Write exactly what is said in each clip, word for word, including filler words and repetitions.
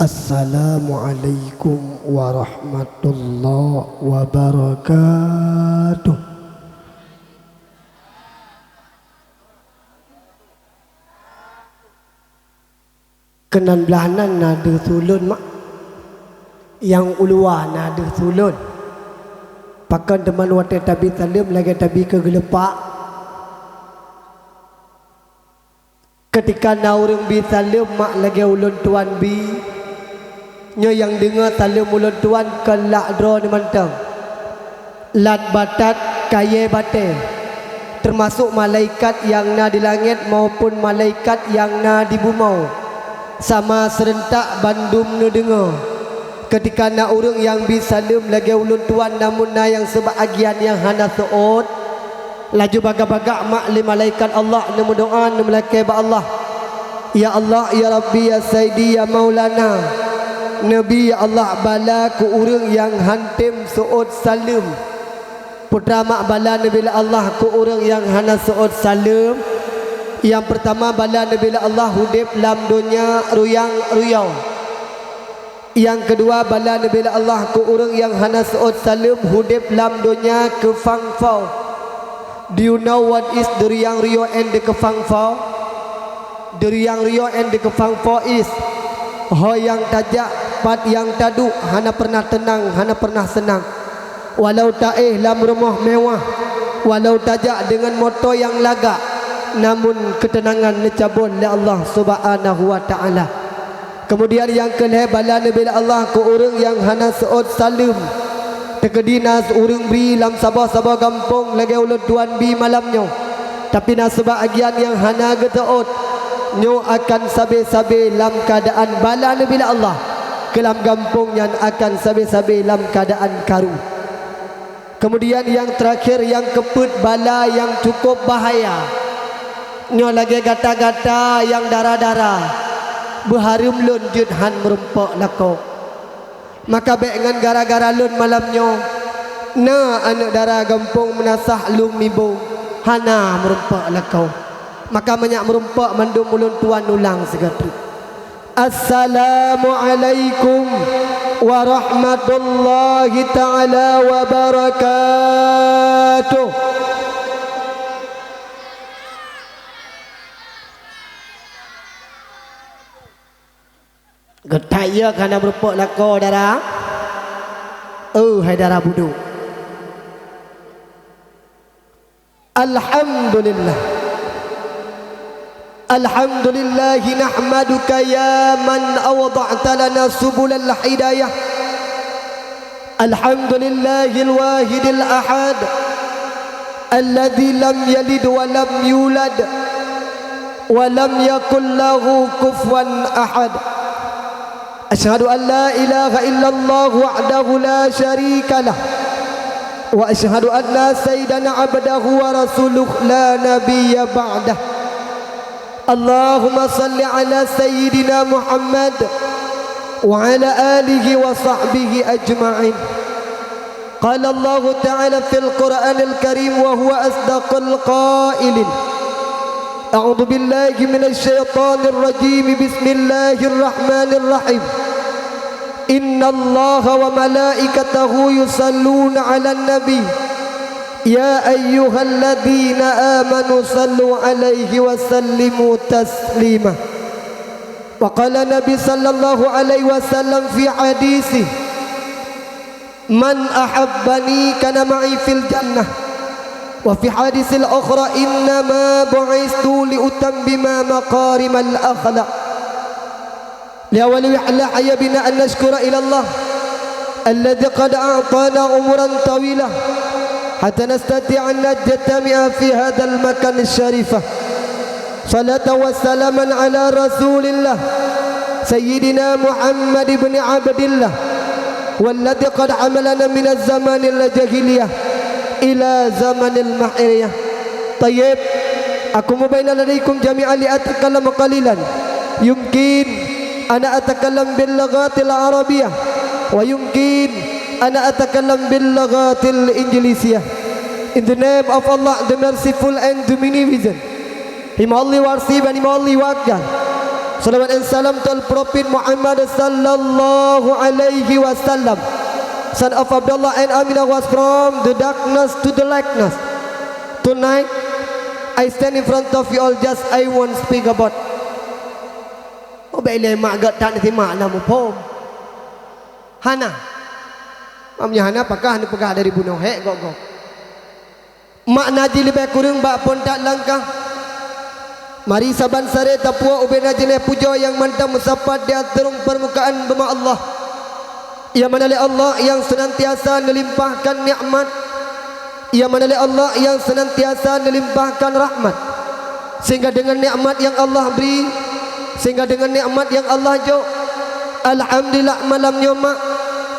Assalamualaikum warahmatullahi wabarakatuh. Keunan blah nan na deuh su lôn, mak. Nyang u luwa na deuh su lôn. Pakon teuma watée tabi saleuem lagée tabi keu geuleupah? Keutika na ureuëng bi saleuem, mak, lagée ulôn tuan bi, nyoe nyang deungoe saleuem ulôn tuan kon lak droeneuh mantong. Lat batat, kayée batée, teumasok malaikat nyang na di langét maupun malaikat nyang na di bumoe, sama seureuntak bandum neudeungoe. Keutika na ureuëng nyang bi saleuem lagée ulôn tuan, namun na nyang seubak agian nyang hana seuôt, laju bagak-bagak mak lé malaikat Allah neumeudoá, neumeulakée bak Allah, "Ya Allah, ya Rabbi, ya Saidi, ya Maulana, neubi, ya Allah, bala keu ureuëng nyang hántom seuôt saleuem." Putra mak, bala neubi lé Allah keu ureuëng nyang hana seuôt saleuem. Nyang peurtama, bala neubi lé Allah udeb lam donya ruyang-ruyong. Nyang keudua, bala neubi lé Allah keu ureuëng nyang hana seuôt saleuem udeb lam donya keufang-fo. Do you know what is the ruyang-ruyong and the keufang-fo? The ruyang-ruyong and the keufang-fo is, ho nyang tajak, pat nyang taduek, hana pernah teunang, hana pernah seunang. Walau taéh lam rumoh mewah, walau tajak deungon moto nyang lagak, namun keuteunangan neucabot lé Allah Subhanahu wa Ta'ala. Keumudian nyang keulhée, bala neubi lé Allah keu ureuëng nyang hana seuôt saleuem. Teukeudi na ureuëng bri lam saboh-saboh gampông lagée ulôn tuan bi malam nyoe, tapi na seubak agian nyang hana geuseuôt. Nyoe akan sabe-sabe lam keuadaan bala neubi lé Allah, keu lam gampông nyan akan sabe-sabe lam keuadaan karu. Keumudian nyang teurakhir, nyang keupeuet, bala nyang cukup bahaya. Nyoe lagée gata-gata nyang dara-dara, beuhareuem lôn jeuet hán meurumpok lakoe. Maka bék ngon gara-gara lôn malam nyoe, na aneuëk dara gampông Meunasah Lum Mibo hana meurumpok lakoe. Maka meunyak meurumpok mandum ulôn tuan ulang sigoe treuk. Assalamualaikum warahmatullahi taala wabarakatuh. Geutak ya ka na meurumpok lakoe dara. Oh, hai dara budok. Alhamdulillah. Alhamdulillahi nahmaduka ya man awda'ta lana subulal hidayah. Alhamdulillahil wahidil ahad, alladzi lam yalid wa lam yulad, wa lam yakul lahu kufuwan ahad. Asyhadu an la ilaha illallah wahdahu la syarika lah. Wa asyhadu anna sayyidana abdahu wa rasuluh la nabiyya ba'dah. Allahumma salli ala sayyidina Muhammad wa ala alihi wa sahbihi ajma'in. Qala Allahu ta'ala fil Qur'anil Karim wa huwa asdaqul qailin. A'udzu billahi minasy syaithanir rajim. Bismillahirrahmanirrahim. Innallaha wa malaikatahu yusalluna 'alan nabi. Ya ayyuhalladzina amanu sallu 'alaihi wa sallimu taslima. Wa qala Nabi sallallahu alaihi wasallam fi hadisih, "Man ahabbani kana ma'i fil jannah." Wa fi hadisil ukhra, "Innama bu'istu li utammima makarimal akhlaq." Li awwali wa ala hayya bina an nashkura ila Allah alladzi qad a'tana umuran tawila hatta nastati'a an najtami'a fi hadzal makan syarifah. Salatan wa salaman ala Rasulillah, Sayyidina Muhammad ibn Abdillah, walladzi qad hamalana minaz zamanil jahiliyah ila zamanil mahriyah. Tayyib, aku mubayyana ladaikum jami'an li atakallam qalilan. Yumkin ana atakallam bil lughatil arabiyyah, wa yumkin ana atakallam bil lughatil injilisyah. In the name of Allah, the merciful and the beneficent. He only worship and he only work God. Salawat and salam to Prophet Muhammad sallallahu alaihi wasallam. Son of Abdullah and Aminah was from the darkness to the lightness. Tonight, I stand in front of you all, just I won't speak about. Oh, bèk lé mak gèt that simak na muphom. Hana. Mam nyan hana pakah neupeugah dari bunoe hék gok-gok. Makna jih leubeh kureueng bak phon that langkah. Mari saban saré tapuwoe ubena jeunèh pujoe nyang mantong meusapat di ateueh rhueng peurmukaan beuma Allah. Nyang mana lé Allah nyang seunantiasa neulimpahkan nikmat. Nyang mana lé Allah nyang seunantiasa neulimpahkan rahmat. Sehingga deungon nikmat nyang Allah bri, sehingga deungon nikmat nyang Allah jok, alhamdulillah, malam nyoe mak,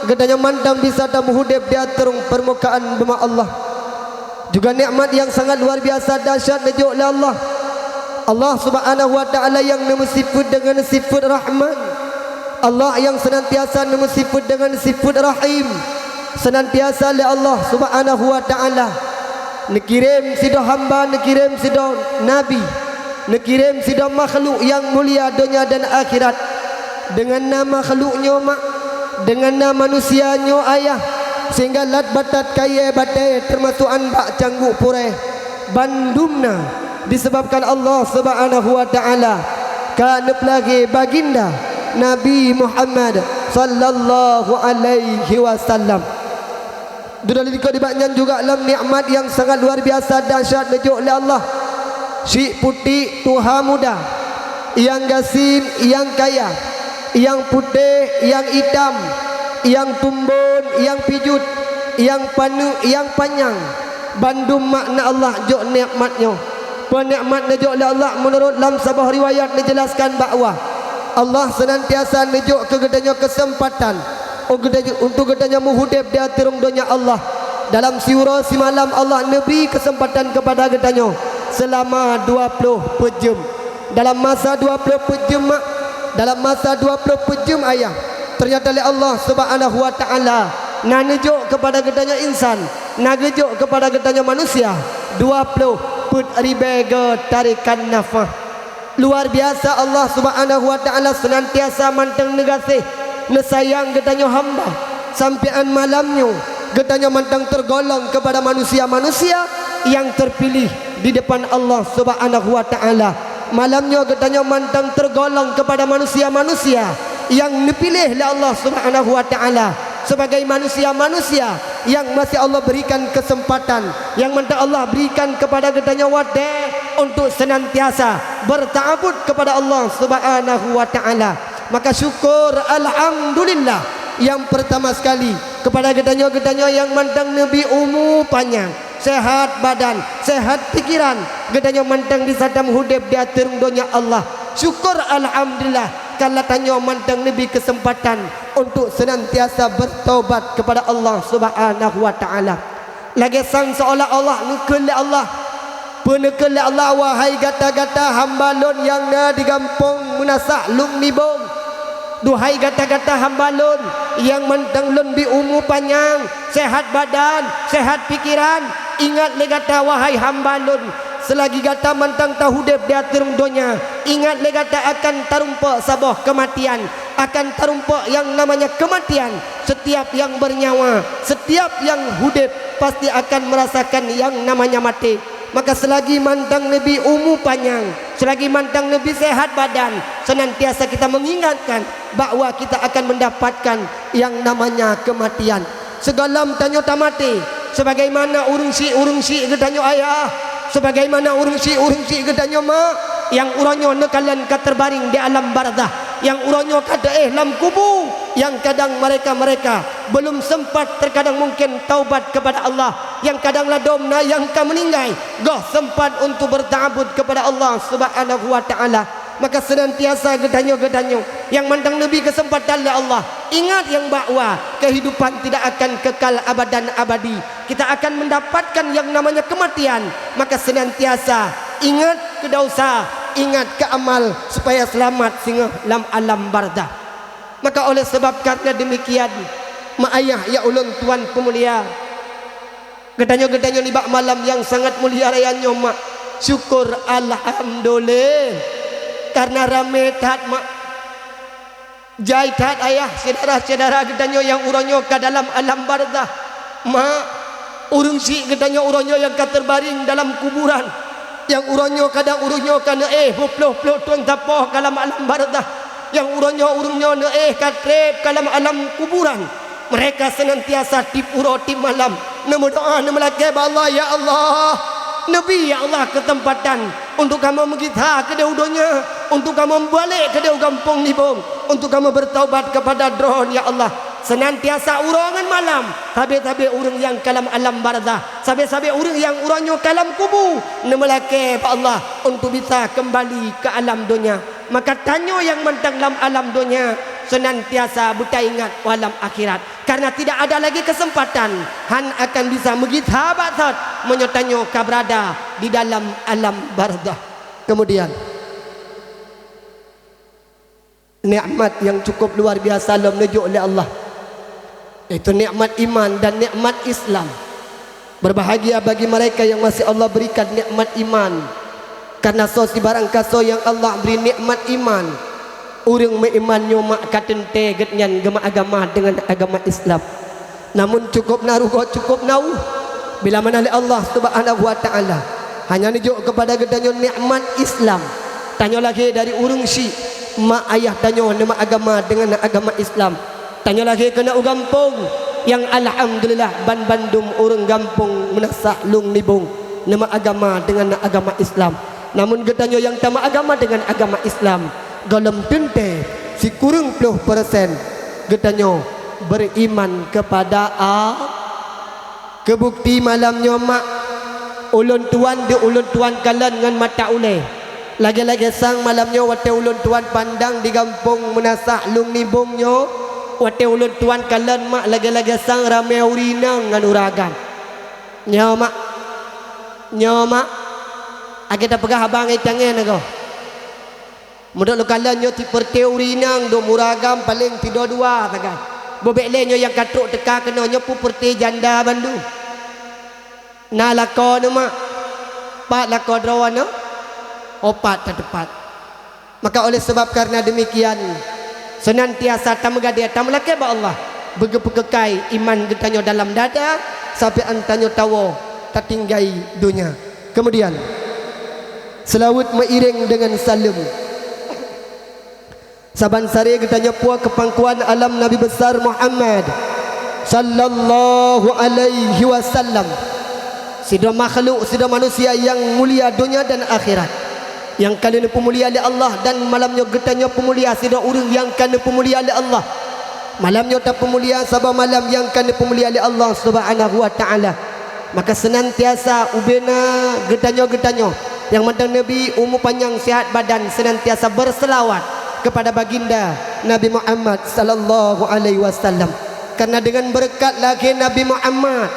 geutanyoe mantong bisa tameuhudép di ateueh rhueng peurmukaan beuma Allah. Juga nikmat nyang sangat luar biasa dahsyat neujok lé Allah. Allah Subhanahu wa Ta'ala nyang neumeusifeuet deungon sifeuet Rahman. Allah nyang seunantiasa neumeusifeuet deungon sifeuet Rahim. Seunantiasa lé Allah Subhanahu wa Ta'ala neukirém sidroe hamba, neukirém sidroe nabi, neukirém sidroe makhluk nyang mulia donya dan akhirat. Deungon na makhluk nyoe mak, deungon na manusia nyoe ayah, sehingga lat batat kayèe batèe teumasok anbak cangguek purèe, bandum na disebabkan Allah Subhanahu wa Ta'ala ka neupeulahé baginda Nabi Muhammad sallallahu alaihi wasallam. Dudoe likot nibak nyan juga lom nikmat nyang sangat luar biasa dahsyat neujok lé Allah. Syiek putéh tuha muda, nyang gasien, nyang kaya, nyang putéh, nyang itam, nyang tumbon, nyang pijuet, nyang paneuk, nyang panyang, bandum makna Allah jok nikmat nyoe. Peue nikmat neujok lé Allah, meunurot lam saboh riwayat neujeulaskan bahwa Allah seunantiasa neujok keu geutanyoe keuseumpatan untuk geutanyoe, untuk geutanyoe meuhudép di ateueh rhueng donya Allah. Dalam siuroe simalam Allah neubri keuseumpatan keupada geutanyoe seulama dua ploh peuet jeuem. Dalam masa dua ploh peuet jeuem mak, dalam masa dua ploh peuet jeuem ayah, teunyata lé Allah Subhanahu wa Ta'ala na neujok keupada geutanyoe insan, na geujok keupada geutanyoe manusia dua ploh peuet ribèe go tarekan nafah. Luar biasa Allah Subhanahu wa Ta'ala seunantiasa mantong neugaséh, neusayang geutanyoe hamba. Sampoe 'an malam nyoe, geutanyoe mantong teurgolong keupada manusia-manusia nyang teupiléh di depan Allah Subhanahu wa Ta'ala. Malam nyoe geutanyoe mantong teurgolong keupada manusia-manusia nyang neupiléh lé Allah Subhanahu wa Ta'ala sebagai manusia-manusia nyang masih Allah berikan keuseumpatan, nyang mantong Allah berikan keupada geutanyoe watèe untuk seunantiasa beuta'abud keupada Allah Subhanahu wa Ta'ala. Maka syukur alhamdulillah nyang peurtama sekali keupada geutanyoe, geutanyoe nyang mantong neubri umu panyang, seuhat badan, seuhat pikeran, geutanyoe mantong bisa tameuhudép di ateueh rhueng donya Allah. Syukur alhamdulillah, karena tanyoe mantong neubri keuseumpatan untuk seunantiasa beutaubat keupada Allah Subhanahu wa Ta'ala. Lagèe sang seolah-olah neukheun lé Allah. Peue neukheun lé Allah, "Wahai gata-gata hamba Lôn nyang na di gampông meunasah Lueng Nibong. Duhai gata-gata hamba Lôn nyang mantong Lôn bri umu panyang, seuhat badan, seuhat pikeran, ingat lé gata, wahai hamba Lôn, seulagi gata mantong tahudép di ateueh rhueng donya, ingat lé gata akan tarumpok saboh keumatian, akan tarumpok nyang namanya keumatian. Setiap nyang beunyawa, setiap nyang hudép pasti akan meurasakan nyang namanya maté. Maka seulagi mantong neubri umu panyang, seulagi mantong neubri seuhat badan, seunantiasa kita mengingatkan bahwa kita akan mendapatkan nyang namanya keumatian. Sigohlom tanyoe tamaté, sebagaimana ureueng syiek-ureueng syiek geutanyoe ayah, sebagaimana ureueng syiek-ureueng syiek geutanyoe mak, nyang uroe nyoe neukalon ka teubaring di alam barzah, nyang uroe nyoe ka teuéh lam kubu, nyang kadang mereka-mereka belum sempat terkadang mungkin taubat kepada Allah, nyang kadang ladôm na nyang ka meuninggai, goh sempat untuk beuta'abud kepada Allah Subhanahu wa Ta'ala. Maka seunantiasa geutanyoe-geutanyoe nyang mantong neubri keuseumpatan lé Allah, ingat nyang bahwa kehidupan tidak akan kekal abadan abadi. Kita akan mendapatkan yang namanya kematian. Maka seunantiasa ingat keu desya, ingat keu amal, supaya seulamat singoh lam alam barzah. Maka oleh sebab karena demikian, mak ayah nyang ulôn tuan peumulia, geutanyoe-geutanyoe nibak malam nyang sangat mulia raya nyoe mak, syukur alhamdulillah. Karena ramé that, mak. Jai that, ayah, syedara-syedara geutanyoe nyang uroe nyoe ka dalam alam barzah. Mak, ureuëng syiek geutanyoe uroe nyoe nyang ka teubaring dalam kuburan. Nyang uroe nyoe kadang ureuëng nyoe ka neuéh beuploh-ploh thon sapoh ka lam alam barzah. Nyang uroe nyoe ureuëng nyoe neuéh ka treb ka lam alam kuburan. Mereka senantiasa tiep uroe tiep malam neumeudoá, neumeulakée bak Allah, "Ya Allah, neubi, ya Allah, keuseumpatan untuk kamoe meugisa keudéh u donya, untuk kamoe meubalek keudéh u gampông Nibong, untuk kamoe beutaubat keupada Droen, ya Allah." Senantiasa uroe ngon malam, sabe-sabe ureuëng nyang ka lam alam barzah, sabe-sabe ureuëng nyang uroe nyoe ka lam kubu, neumeulakée bak Allah untuk bisa keumbali keu alam donya. Maka tanyoe nyang mantong lam alam donya senantiasa beutaingat u alam akhirat, karena tidak ada lagi keuseumpatan, hán akan bisa meugisa bak that meunyoe tanyoe ka beurada di dalam alam barzah. Kemudian, nikmat nyang cukup luar biasa lom neujok lé Allah, yaitu nikmat iman dan nikmat Islam. Berbahagia bagi mereka yang masih Allah berikan nikmat iman. Karena soe sibarang kasoe nyang Allah bri nikmat iman, ureuëng meuiman nyoe mak ka teuntée geuhnyan geumeuagama deungon agama Islam. Namun cukup na rugoe, cukup na ueh bila manah lé Allah Subhanahu wa Ta'ala hanya neujok keupada geutanyoe nikmat Islam. Tanyoe lahé dari ureuëng syiek, mak ayah tanyoe neumeuagama deungon agama Islam. Tanyoe lahé keunoe u gampông nyang alhamdulillah banbandum ureuëng gampông Meunasah Lueng Nibong neumeuagama deungon agama Islam. Namun geutanyoe nyang tameuagama deungon agama Islam gohlom teuntée sikureueng ploh persen geutanyoe beriman keupada A-, Keubukti malam nyoe mak, ulôn tuan di ulôn tuan kalon ngon mata ulée. Lagée-lagée sang malam nyoe watée ulôn tuan pandang di gampông Meunasah Lueng Nibong nyoe, watée ulôn tuan kalon mak lagée-lagée sang ramé ureuëng inong ngon ureuëng agam. Nyoe mak, nyoe mak, akhé tapeugah haba ngon tangén agoe. Meunurot lôn kalon nyoe sipeureuté ureuëng inong dum ureuëng agam paleng sidroe dua sagai. Bubek lé nyoe nyang ka trok teuka keunoe nyoe peue peureuté janda bandum. Na lakoe neuh mak? Pat lakoe droe neuh? Opat tateupat. Maka oleh sebab karena demikian, senantiasa tameugadée tameulakée bak Allah, beugeupeukekai iman geutanyoe dalam dada, sampai an tanyoe tawoe tatinggai donya. Kemudian, seulaweuet meuiréng deungon saleuem. Saban saré geutanyoe puwoe keu pangkuan alam Nabi Besar Muhammad sallallahu alaihi wasallam. Sidroe makhluk, sidroe manusia nyang mulia donya dan akhirat, nyang ka lheueh neupeumulia lé Allah, dan malam nyoe geutanyoe peumulia sidroe ureuëng nyang ka neupeumulia lé Allah. Malam nyoe tapeumulia saboh malam nyang ka neupeumulia lé Allah Subhanahu wa Ta'ala. Maka senantiasa ubena geutanyoe-geutanyoe nyang mantong neubi umu panyang sihat badan senantiasa beuseulaweuet keupada baginda Nabi Muhammad sallallahu alaihi wasallam. Karena deungon beureukat lahé Nabi Muhammad,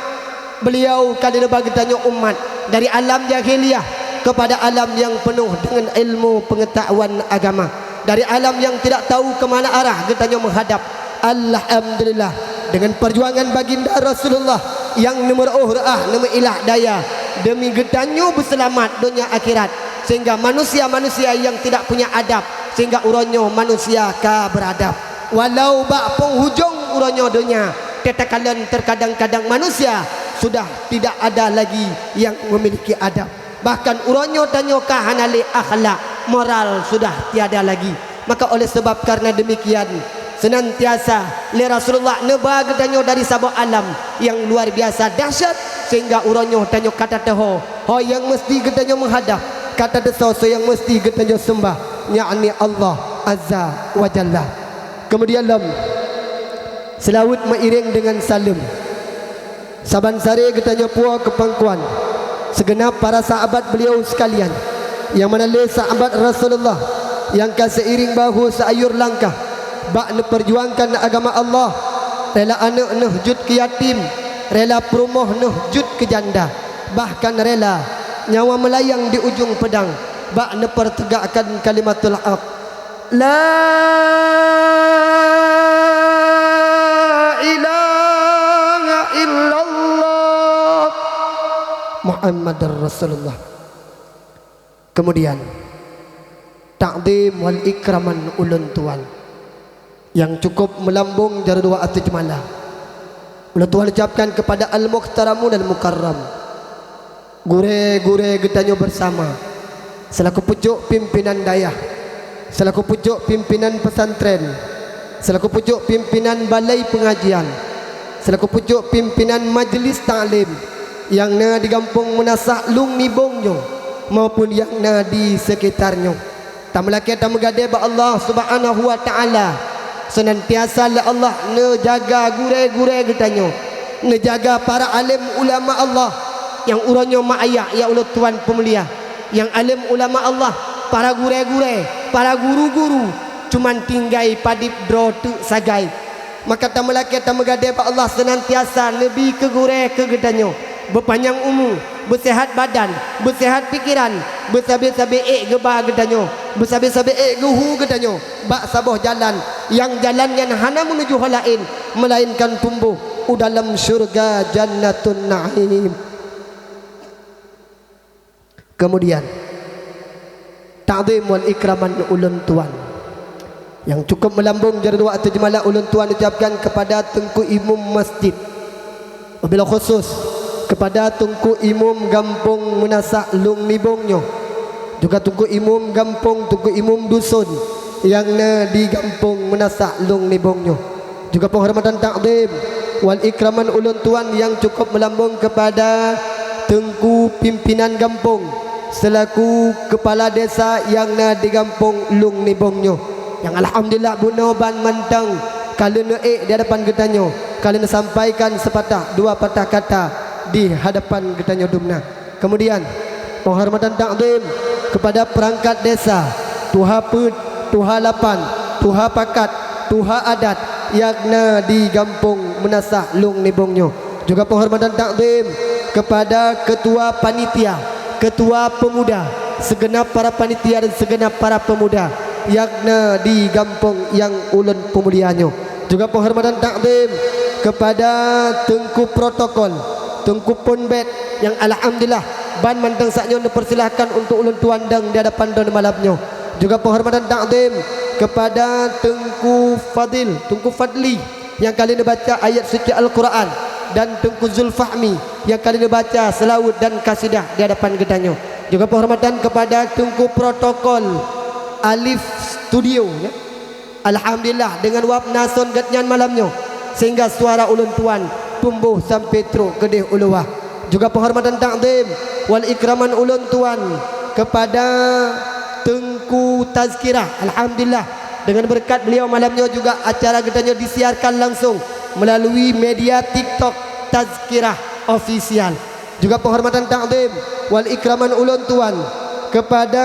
beuliau ka lheueh neuba geutanyoe umat dari alam jahiliyah keupada alam nyang peunoh deungon ilmu peungeutahuan agama. Dari alam nyang tidak tahu keu mana arah geutanyoe meuhadab, alhamdulillah, deungon peujuangan baginda Rasulullah nyang neumeuroh reuah neumeuilah daya deumi geutanyoe beuseulamat donya akhirat, sehingga manusia-manusia nyang tidak punya adab, sehingga uroe nyoe manusia ka beuradab. Walau bak penghujung uroe nyoe donya, teuh takalon terkadang-kadang manusia sudah tidak ada lagi yang memiliki adab. Bahkan uroe nyoe tanyoe ka hana lé akhlak, moral sudah tiada lagi. Maka oleh sebab karena demikian, senantiasa lé Rasulullah neuba geutanyoe dari saboh alam nyang luar biasa dahsyat, sehingga uroe nyoe tanyoe ka tateuho ho nyang meusti geutanyoe meuhadab, ka tateusoe soe nyang meusti geutanyoe seumbah, yakni Allah Azza wa Jalla. Kemudian lom, seulaweuet meuiréng deungon saleuem. Saban saré geutanyoe puwoe keu pangkuan seugeunab para sahabat beuliau seukalian, nyang mana lé sahabat Rasulullah nyang ka seiring bahu seayur langkah bak neupeujuangkan agama Allah, rela aneuëk neuh jeuet keu yatim, rela peurumoh neuh jeuet keu janda, bahkan rela nyawa meulayang di ujong peudang bak neupeuteugakkan kalimatul haq. La ilaha illallah Muhammadar Rasulullah. Kemudian, Takzim wal ikraman ulôn tuan nyang cukup meulambông jaroe dua ateueh jeumala. Ulôn tuan ucapkan kepada al-muhtaramun al-mukarram, gurée-gurée geutanyoe bersama, selaku pucôk pimpinan dayah, selaku pucôk pimpinan pesantren, selaku pucôk pimpinan balai pengajian, selaku pucôk pimpinan majlis taklim nyang na di gampông Meunasah Lung Nibông nyoe maupun nyang na di sekitar nyoe. Tameulakée tameugadée bak Allah Subhanahu wa Ta'ala, seunantiasa lé Allah neujaga gurée-gurée geutanyoe, neujaga para além ulama Allah nyang uroe nyoe meuayah, ya ulôn tuan peumulia, nyang além ulama Allah, para gurée-gurée, para guru-guru, cuman tinggai padib droe teuk sagai. Maka tameulakée tameugadée bak Allah seunantiasa neubi keu gurée keu geutanyoe beupanyang umu, beuseuhat badan, beuseuhat pikeran, beusabe-sabe ék geuba geutanyoe, beusabe-sabe ék geuhu geutanyoe bak saboh jalan, nyang jalan nyan hana meunuju ho laén meulainkan tumbôh u dalam syeuruga Jannatun Naim. Keumudian, takzim wal ikraman ulôn tuan nyang cukup meulambông jaroe dua ateueh jeumala ulôn tuan ucapkan kepada Teungku Imum Masjid, wabil khusus kepada Teungku Imum gampông Meunasah Lung Nibông nyoe, juga Teungku Imum gampông, Teungku Imum duson nyang na di gampông Meunasah Lung Nibông nyoe. Juga penghormatan takzim wal ikraman ulôn tuan nyang cukup meulambông kepada Teungku pimpinan gampông selaku keupala desa nyang na di gampông Lung Nibông nyoe, nyang alhamdulillah bunoe ban mantong ka lheueh neuék di hadapan geutanyoe, ka lheueh neusampaikan seupatah dua patah kata di hadapan geutanyoe dumna. Keumudian, penghormatan takzim kepada peurangkat desa, tuha peuet, tuha lapan, tuha pakat, tuha adat nyang na di gampông Meunasah Lung Nibông nyoe. Juga penghormatan takzim kepada ketua panitia, ketua peumuda, seugeunab para panitia dan seugeunab para peumuda nyang na di gampông nyang ulôn peumulia nyoe. Juga penghormatan takzim kepada Teungku protokol, Teungku Pon Bét nyang alhamdulillah ban mantong saat nyoe neupeusilahkan untuk ulôn tuan dong di hadapan droeneuh malam nyoe. Juga penghormatan takzim kepada Teungku Fadil, Teungku Fadli nyang ka lheueh neubaca ayat suci Al-Quran dan Teungku Zulfahmi nyang ka lheueh neubaca seulaweuet dan kasidah di hadapan geutanyoe. Juga penghormatan kepada Teungku protokol Alif Studio, ya. Alhamdulillah, deungon wab na son geuhnyan malam nyoe, sehingga suara ulôn tuan tumboh sampoe trok keudeh u luwa. Juga penghormatan takzim wal ikraman ulôn tuan kepada Teungku Tazkirah. Alhamdulillah, deungon beureukat beliau malam nyoe juga acara geutanyoe disiarkan langsung meulalu media TikTok Tazkirah Official. Juga penghormatan takzim wal ikraman ulôn tuan kepada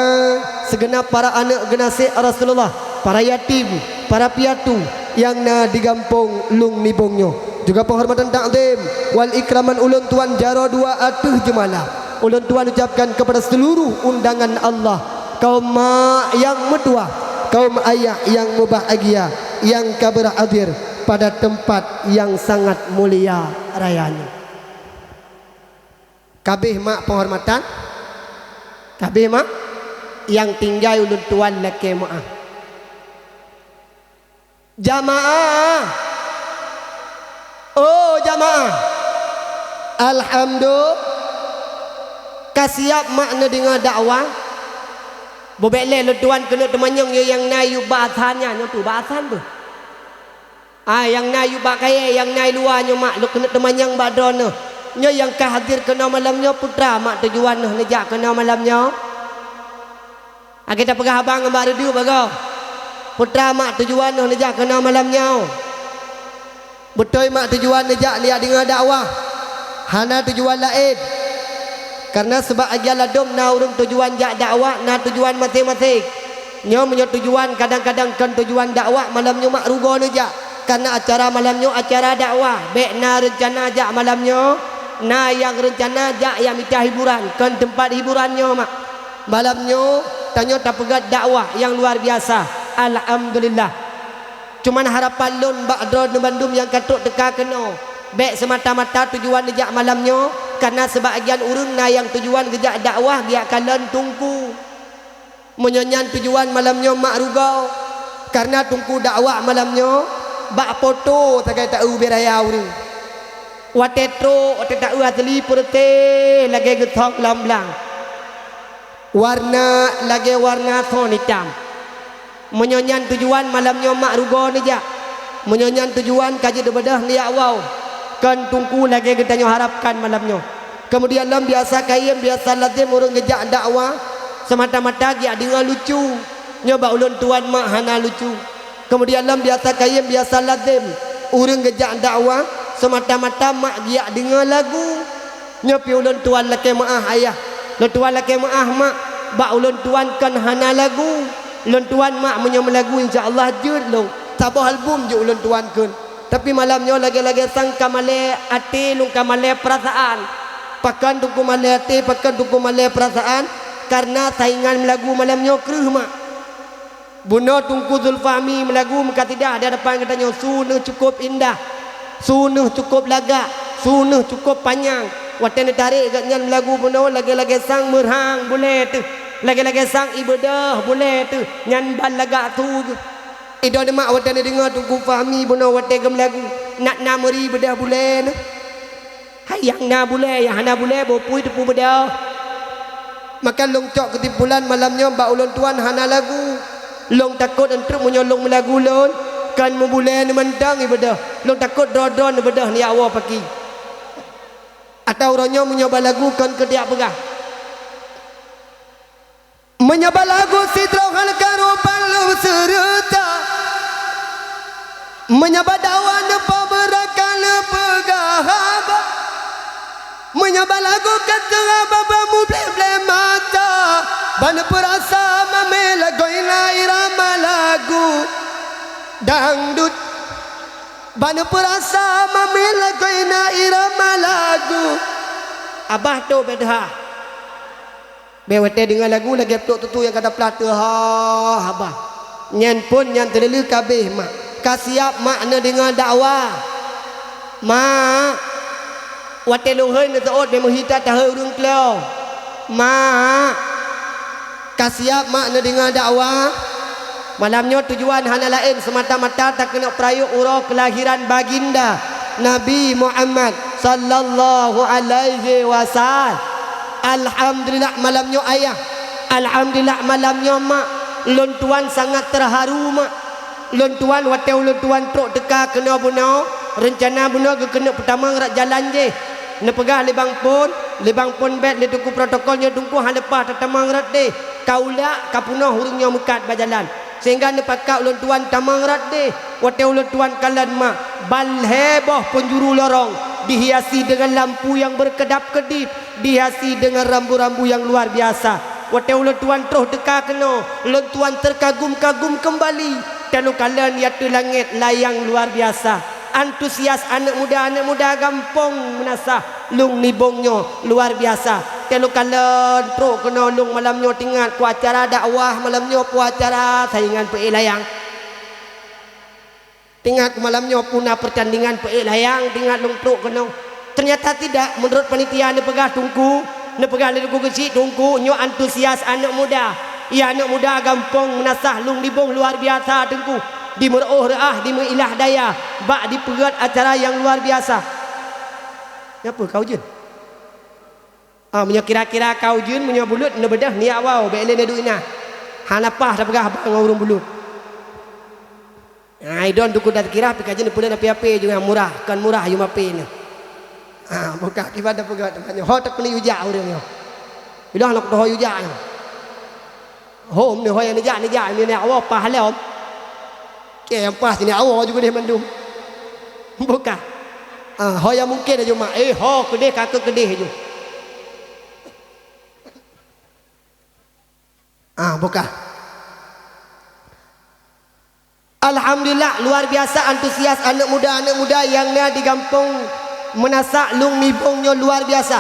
seugeunab para aneuëk geunaséh Rasulullah, para yatim, para piatu nyang na di gampông Lung Nibông nyoe. Juga penghormatan takzim wal ikraman ulôn tuan jaroe dua ateueh jeumala ulôn tuan ucapkan kepada seluruh undangan Allah, kaum mak nyang meutuwah, kaum ayah nyang mubahgia nyang ka beurhadir pada teumpat nyang sangat mulia raya nyoe. Kabeh mak penghormatan? Kabeh mak? Nyang tinggai ulôn tuan lakée meuáh. Jamaah! Oh jamaah! Alhamdulillah, ka siap mak neudeungoe dakwah? Bubek lé lôn tuan keuneuk teumanyong yue nyang na yue bak asan nyan, nyoe tu bak asan beuh. Ah, nyang na yue bak kayée, nyang na i luwa nyoe mak, lôn keuneuk teumanyong bak droeneuh. Nyoe nyang ka hadir keunoe malam nyoe, peue teuma mak tujuan neuh neujak keunoe malam nyoe? Akhé tapeugah haba ngon bak reudeuh bagoe. Peue teuma mak tujuan neuh neujak keunoe malam nyoe? Beutôi mak tujuan neujak neujak deungoe dakwah. Hana tujuan laén. Kareuna seubab agian ladôm na ureuëng tujuan jak dakwah na tujuan maséng-maséng. Nyoe meunyoe tujuan kadang-kadang kon tujuan dakwah, malam nyoe mak rugoe neujak. Kareuna acara malam nyoe acara dakwah, bék na reuncana jak malam nyoe. Na nyang reuncana jak nyang mita hiburan, kon teumpat hiburan nyoe mak. Malam nyoe tanyoe tapeugét dakwah nyang luar biasa. Alhamdulillah. Cuman harapan lôn bak droeneuh bandum nyang ka trok teuka keunoe, bék seumata-mata tujuan neujak malam nyoe, kareuna seubab agian ureuëng na nyang tujuan geujak dakwah geujak kalon teungku. Meunyoe nyan tujuan malam nyoe mak rugoe, kareuna Teungku dakwah malam nyoe bak poto sagai taeu ubé raya ureuëng. Watée trok, watée taeu asli peureuteh lagée geuthong lam blang. Warna lagée warna thon itam. Meunyoe nyan tujuan malam nyoe mak rugoe neujak. Meunyoe nyan tujuan ka jeuet beudôh neujak woe, kon Teungku lagée geutanyoe harapkan malam nyoe. Keumudian lom biasa kayém, biasa lazém ureuëng geujak dakwah seumata-mata geujak deungoe lucu. Nyoe bak ulôn tuan mak hana lucu. Keumudian lom biasa kayém, biasa lazém ureuëng geujak dakwah seumata-mata mak geujak deungoe lagu. Nyoe pih ulôn tuan lakée meuáh ayah, lôn tuan lakée meuáh mak, bak ulôn tuan kon hana lagu. Lôn tuan mak meunyoe meulagu insya Allah jeuet lôn, saboh album jeuet ulôn tuan kheun. Tapi malam nyoe lagée-lagée sang ka malée até lôn, ka malée peurasaan. Pakon Teungku malée até, pakon Teungku malée peurasaan? Kareuna saingan meulagu malam nyoe kreueh mak. Bunoe Teungku Zulfahmi meulagu meukasidah di hadapan geutanyoe, su neuh cukôp indah, su neuh cukôp lagak, su neuh cukôp panyang. Watée neutarek gobnyan meulagu bunoe lagée-lagée sang meurhang bulée teuh, lagée-lagée sang ié beudôh bulée teuh, nyan ban lagak su jih. Idong mak watée neudeungoe Teungku Fahmi bunoe watée geumeulagu, nak na meuri beudôh bulée neuh. Hai nyang na bulée, nyang hana bulée, boh pui teupeu beudôh. Maka lôn cok keusimpulan malam nyoe bak ulôn tuan hana lagu. Lôn takot eunteuk meunyoe lôn meulagu lôn, kon meubulée neumantong ié beudôh. Lôn takot droe-droe neubeudôh neujak woe paki. Atawa uroe nyoe meunyoe balagu kon keu tiak peugah. Meunyoe balagu sidroe hana karu palu seureuta. Meunyoe badawa neupeubeurat ka neupeugah haba. Meunyoe balagu ka teungoh babah mubleh-bleh mata. Ban neupeurasa mamé lagoina irama lagu dangdut. Ban neupeurasa mamé lagoina irama lagu. Abah to beda. Bék watée deungoe lagu lagée plôk tutu nyang ka taplah teuh, ha, haba. Nyan phon nyan teuleuleue ka abéh mak. Ka siab mak neudeungoe dakwah. Mak, watée lôn hôi neuseuôt bék meuhita tahôi ureuëng klo. Mak, ka siab mak neudeungoe dakwah. Malam nyoe tujuan hana laén seumata-mata takeuneuk peurayeuk uroe keulahiran baginda Nabi Muhammad sallallahu alaihi wasallam. Alhamdulillah malam nyoe ayah, alhamdulillah malam nyoe mak, lôn tuan sangat teuharu mak. Lôn tuan watée ulôn tuan trok teuka keunoe bunoe, reuncana bunoe geukeuneuk peutamong rot jalan jih. Neupeugah lé bang phon, lé bang phon bék lé teungku protokol nyoe teungku hana leupah tatamong rot deh. Ka ulak ka peunoh ureuëng nyoe meukat bak jalan. Sehingga neupakat ulôn tuan tamong rot deh. Watée ulôn tuan kalon mak, ban lhée boh peunjuru lorong dihiasi deungon lampu nyang beukeudab-keudeb, dihiasi deungon rambu-rambu nyang luar biasa. Watée ulôn tuan troh teuka keunoe, ulôn tuan teukagum-kagum keumbali. Teuleukalon di ateueh langét layang luar biasa. Antusias aneuëk muda-aneuëk muda gampông Meunasah lôn nibong nyoe luar biasa. Teuleukalon trok keunoe lôn malam nyoe teuingat ku acara dakwah malam nyoe, ku acara saingan peuék layang. Teuingat malam nyoe puna peurtandingan peuék layang, teuingat lôn trok keunoe. Teunyata tidak, meunurot panitia neupeugah teungku, neupeugah lé teungku keuchik teungku, nyoe antusias aneuëk muda. Iya aneuëk muda gampông Meunasah lôn nibong luar biasa teungku. Di meurôh reuah, di meuilah daya, bak dipeugét acara nyang luar biasa. Nyapeue ka ujeuen? Ah, meunyoe kira-kira ka ujeuen, meunyoe buleut neubeudôh neujak woe, bék lé neuduek inan. Hana paih tapeugah haba ngon ureuëng buleut. Ah, idong teungku dan kira pih ka jeuet neupeuleuen api-api juga murah, kon murah yum api nyoe. Ah, buka kiban tapeugah teuma nyoe. Ho takeuneuk ujak ureuëng nyoe. Idong lôn kutoho ujak nyoe. Hom ni ho nyang neujak, neujak ni neujak woe paih lom. Kém paih sini awoe juga deh mandum. Buka. Ah, ho nyang mungkin aju mak. Eh, ho keudeh ka keu keudeh aju. Ah, buka. Alhamdulillah, luar biasa antusias aneuëk muda-aneuëk muda nyang na di gampông Meunasah lôn nibong nyoe luar biasa.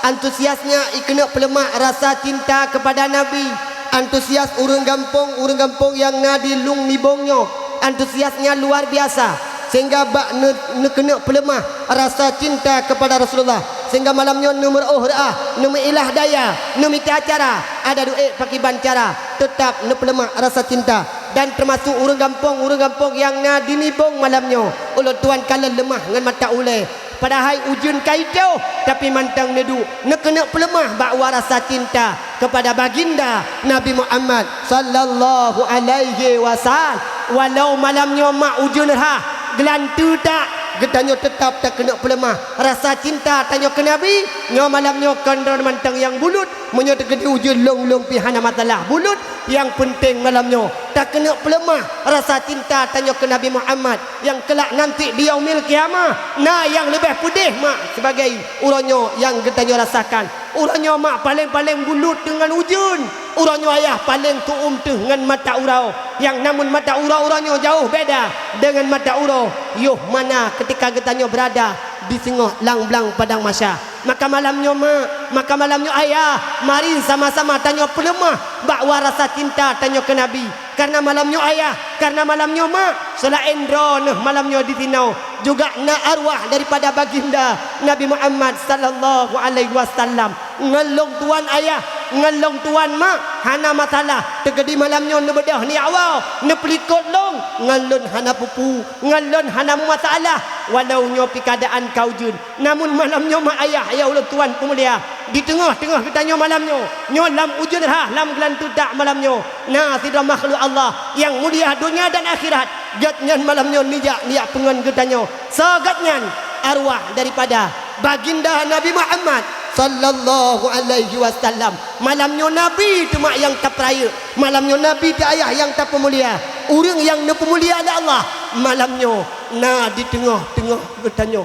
Antusiasnya ikeuneuk peuleumah rasa cinta kepada Nabi. Antusias ureuëng gampông, ureuëng gampông nyang na di lôn nibong nyoe. Antusiasnya luar biasa. Sehingga bak ne-, neukeuneuk peuleumah rasa cinta kepada Rasulullah. Sehingga malam nyoe neumeuruôh reuah, neumeuilah daya, neumita cara, ada duek pakriban cara, teutab neupeuleumah rasa cinta. Dan teumasuk ureuëng gampông, ureuëng gampông nyang na di Nibong malam nyoe, ulôn tuan kalon leumah ngon mata ulée. Padahai ujeuen ka itôh, tapi mantong neuduek, neukeuneuk peuleumah bak wa rasa cinta kepada baginda Nabi Muhammad sallallahu alaihi wasallam. Walau malam nyoe mak ujeuen rhah, geulanteue tak, geutanyoe teutab takeuneuk peuleumah rasa cinta tanyoe keu Nabi. Nyoe malam nyoe kon droe mantong nyang bulut, meunyoe teukeudi ujeuen lôn-lôn pih hana masalah bulut. Nyang peunteng malam nyoe takeuneuk peuleumah rasa cinta tanyoe keu Nabi Muhammad. Nyang keulak nanti di yaumil qiyamah, na nyang leubeh peudeh mak sibagai uroe nyoe nyang geutanyoe rasakan. Uroe nyoe mak paleng-paleng bulut deungon ujeuen. Uroe nyoe ayah paleng tuom teuh ngon mata uroe. Nyang namun mata uroe uroe nyoe jauh beda deungon mata uroe yoh mana ketika geutanyoe beurada di singoh lam blang padang mahsyar. Maka malam nyoe mak, maka malam nyoe ayah, mari sama-sama tanyoe peuleumah bak wa rasa cinta tanyoe keu Nabi. Karena malam nyoe ayah, karena malam nyoe mak, seulaén droeneuh malam nyoe di sinoe juga na arwah daripada baginda Nabi Muhammad sallallahu alaihi wasallam. Ngon lôn tuan ayah, ngon lôn tuan mak, hana masalah. Teukeudi malam nyoe neubeudôh niyak woe, neupeulikot lôn, ngon lôn hana peue-peue, ngon lôn hana meumasalah. Walau nyoe pih keuadaan ka ujeuen, namun malam nyoe mak ayah nyang ulôn tuan peumulia, di teungoh-teungoh geutanyoe malam nyoe, nyoe lam ujeuen rhah, lam geulanteue tak malam nyoe, na sidroe makhluk Allah nyang mulia donya dan akhirat. Gét nyan malam nyoe neujak, neujak peungon geutanyoe. Soe gét nyan? Arwah daripada baginda Nabi Muhammad sallallahu alaihi wasallam. Malam nyoe Nabi teuma nyang tapeurayeuk. Malam nyoe Nabi teuh ayah nyang tapeumulia. Ureuëng nyang neupeumulia lé Allah malam nyoe na di teungoh-teungoh geutanyoe.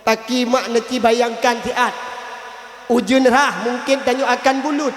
Paki mak neuci bayangkan siat. Ujeuen rhah mungken tanyoe akan bulut.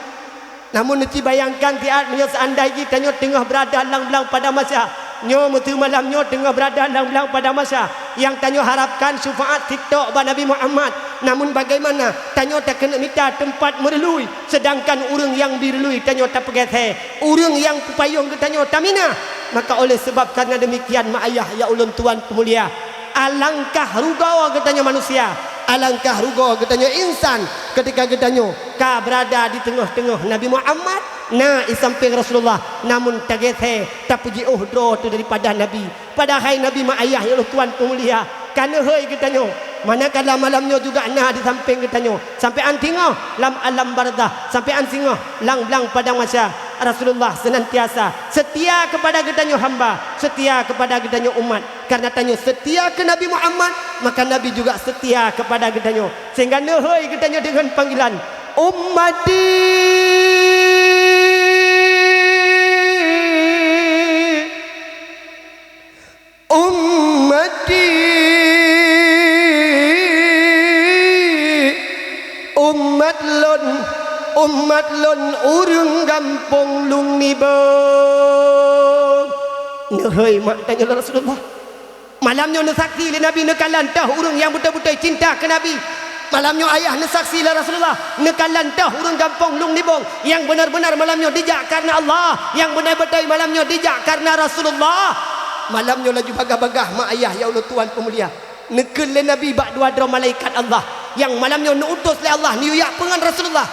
Namun neuci bayangkan siat meunyoe seandai jih tanyoe teungoh beurada lam blang padang mahsyar. Nyoe meuseu malam nyoe teungoh beurada lam blang padang mahsyar. Nyang tanyoe harapkan syafaat tiktok bak Nabi Muhammad. Namun bagaimana tanyoe takeuneuk mita teumpat meureului, seudangkan ureuëng nyang direului tanyoe tapeugeusée, ureuëng nyang peupayong geutanyoe taminah? Maka oleh sebab karena demikian mak ayah nyang ulôn tuan peumulia, alangkah rugoe geutanyoe manusia, alangkah rugoe geutanyoe insan ketika geutanyoe ka beurada di teungoh-teungoh Nabi Muhammad, na i sampéng Rasulullah, namun tageusée, tapeujiôh droe teuh daripada Nabi. Padahai Nabi mak ayah nyang ulôn tuan peumulia, ka neuhôi geutanyoe. Manakala malam nyoe juga na di sampéng geutanyoe, sampoe án singoh lam alam barzakh, sampoe án singoh lam blang padang mahsyar, Rasulullah senantiasa setia kepada geutanyoe hamba, setia kepada geutanyoe umat. Karena tanyoe setia keu Nabi Muhammad, maka Nabi juga setia kepada geutanyoe. Sehingga neuhôi geutanyoe deungon panggilan, "Ummati, ummati, umat lôn, umat lôn ureuëng gampông Lung Nibong." Neuhôi mak tanyoe lé Rasulullah. Malam nyoe neusaksi lé Nabi neukalon toh ureuëng nyang beutôi-beutôi cinta keu Nabi. Malam nyoe ayah neusaksi lé Rasulullah neukalon toh ureuëng gampông Lung Nibong nyang beuna-beuna malam nyoe dijak kareuna Allah, nyang beuna-beutôi malam nyoe dijak kareuna Rasulullah. Malam nyoe laju bagaih-bagaih mak ayah nyang ulôn tuan peumulia, neukheun lé Nabi bak dua droe malaikat Allah nyang malam nyoe neuutus lé Allah neuyue jak peungon Rasulullah.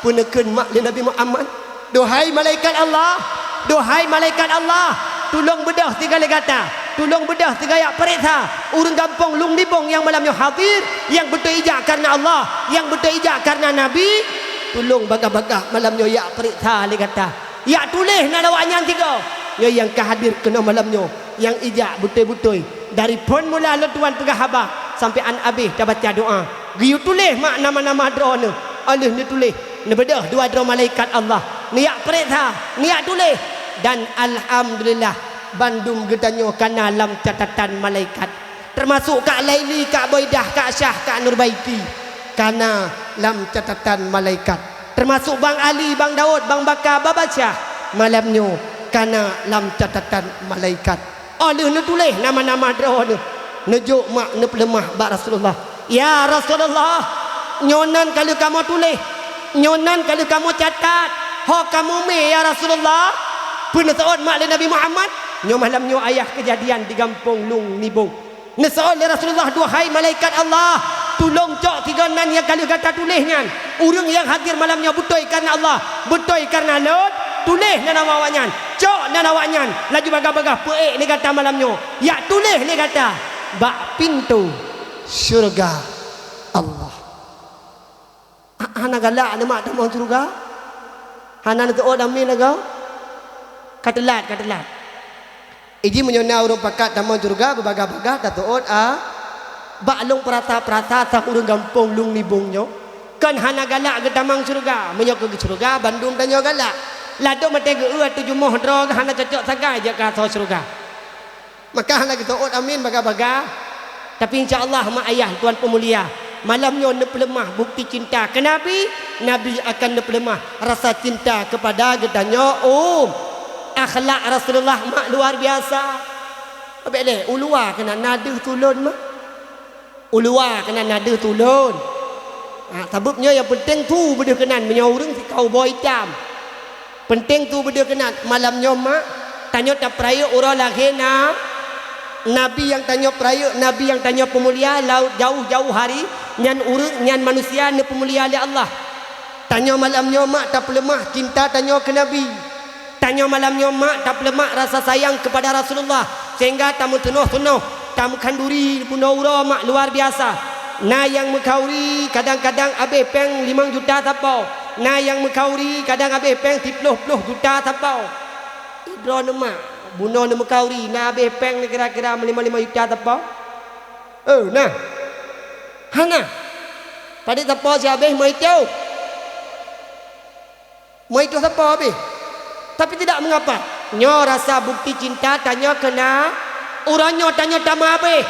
Peue neukheun mak lé Nabi Muhammad? "Duhai malaikat Allah, duhai malaikat Allah, tulông beudôh sigoe lé gata, tulông beudôh sigoe jak pareksa ureuëng gampông Lung Nibong nyang malam nyoe hadir, nyang beutôi ijak kareuna Allah, nyang beutôi ijak kareuna Nabi. Tulông bagaih-bagaih malam nyoe jak pareksa lé gata, jak tuléh nan awaknyan sigoe. Nyoe nyang ka hadir keunoe malam nyoe, nyang ijak beutôi-beutôi, dari phon mula lôn tuan peugah haba sampoe án abéh tabaca doa. Geuyue tuléh mak nama-nama droeneuh, óh lheueh neutuléh, neubeudôh dua droe malaikat Allah, neujak pareksa, neujak tuléh, dan alhamdulillah, bandum geutanyoe kana lam catatan malaikat. Teumasuk Kak Laili, Kak Boidah, Kak Syah, Kak Nurbaiti, kana lam catatan malaikat. Teumasuk Bang Ali, Bang Daud, Bang Baka, Baba Syah, malam nyoe kana lam catatan malaikat. Óh lheueh neutuléh nama-nama droeneuh, neujok mak neupeuleumah bak Rasulullah, "Ya Rasulullah, nyoe nan ka lheueh kamoe tuléh, nyoe nan ka lheueh kamoe catat, ho kamoe mé ya Rasulullah." Peue neuseuôt mak lé Nabi Muhammad? Nyoe malam nyoe ayah keujadian di gampông Lung Nibong. Neuseuôt lé Rasulullah, "Duhai malaikat Allah, Tulông cok sigoe nan nyang ka lheueh gata tuléh nyan. Ureuëng nyang hadir malam nyoe beutôi kareuna Allah, beutôi kareuna lôn, tuléh nan awak nyan, cok nan awak nyan, laju bagah-bagah peuék lé gata malam nyoe, jak tuléh lé gata bak pintoe syeuruga Allah. Ha-, hana galak lé mak tamong syeuruga? Hana neuteuôt amin lagoe? Ka teulat, ka teulat. Iji meunyoe na ureuëng pakat tamong syeuruga beubagah-bagah tateuôt a, bak lôn peurasa-peurasa sang ureuëng gampông lôn nibong nyoe, kon hana galak geutamong syeuruga. Meunyoe keu syeuruga bandum tanyoe galak. Ladôm maté geu-eu ateueh jumoh droe hana cocok sagai jeuet keu asoe syeuruga. Maka hana geuteuôt amin bagah-bagah. Tapi insya Allah mak ayah tuan peumulia, malam nyoe neupeuleumah bukti cinta keu Nabi, Nabi akan neupeuleumah rasa cinta keupada geutanyoe um. Akhlak Rasulullah mak luar biasa. Abék lé, uluwa keunan na deuh tulôn mak. Uluwa keunan na deuh tulôn. Ha, sabab nyoe nyang peunteng tu beudeuh keunan meunyoe ureuëng sikaubôi itam. Peunteng tu beudeuh keunan malam nyoe mak, tanyoe tapeurayeuk uroe lahé na, Nabi nyang tanyoe peurayeuk, Nabi nyang tanyoe peumulia laôt jauh-jauh hari, nyan ureuëng, nyan manusia neupeumulia lé Allah. Tanyoe malam nyoe mak tapeuleumah cinta tanyoe keu Nabi. Tanyoe malam nyoe mak tapeuleumah rasa sayang keupada Rasulullah, sehingga tameuteunoh-teunoh, tameukhanduri bunoe uroe mak luar biasa. Na nyang meukhauri kadang-kadang abéh péng limong juta sapo, na nyang meukhauri kadang abéh péng siploh ploh juta sapo. Droeneuh mak, bunoe neumeukhauri na abéh péng kira-kira meulima-lima juta sapo? Oh, na. Hana. Padit sapo si abéh meuitéu. Meuitéu sapo abéh. Tapi tidak mengapa. Nyoe rasa bukti cinta tanyoe keu na. Uroe nyoe tanyoe tameuabéh.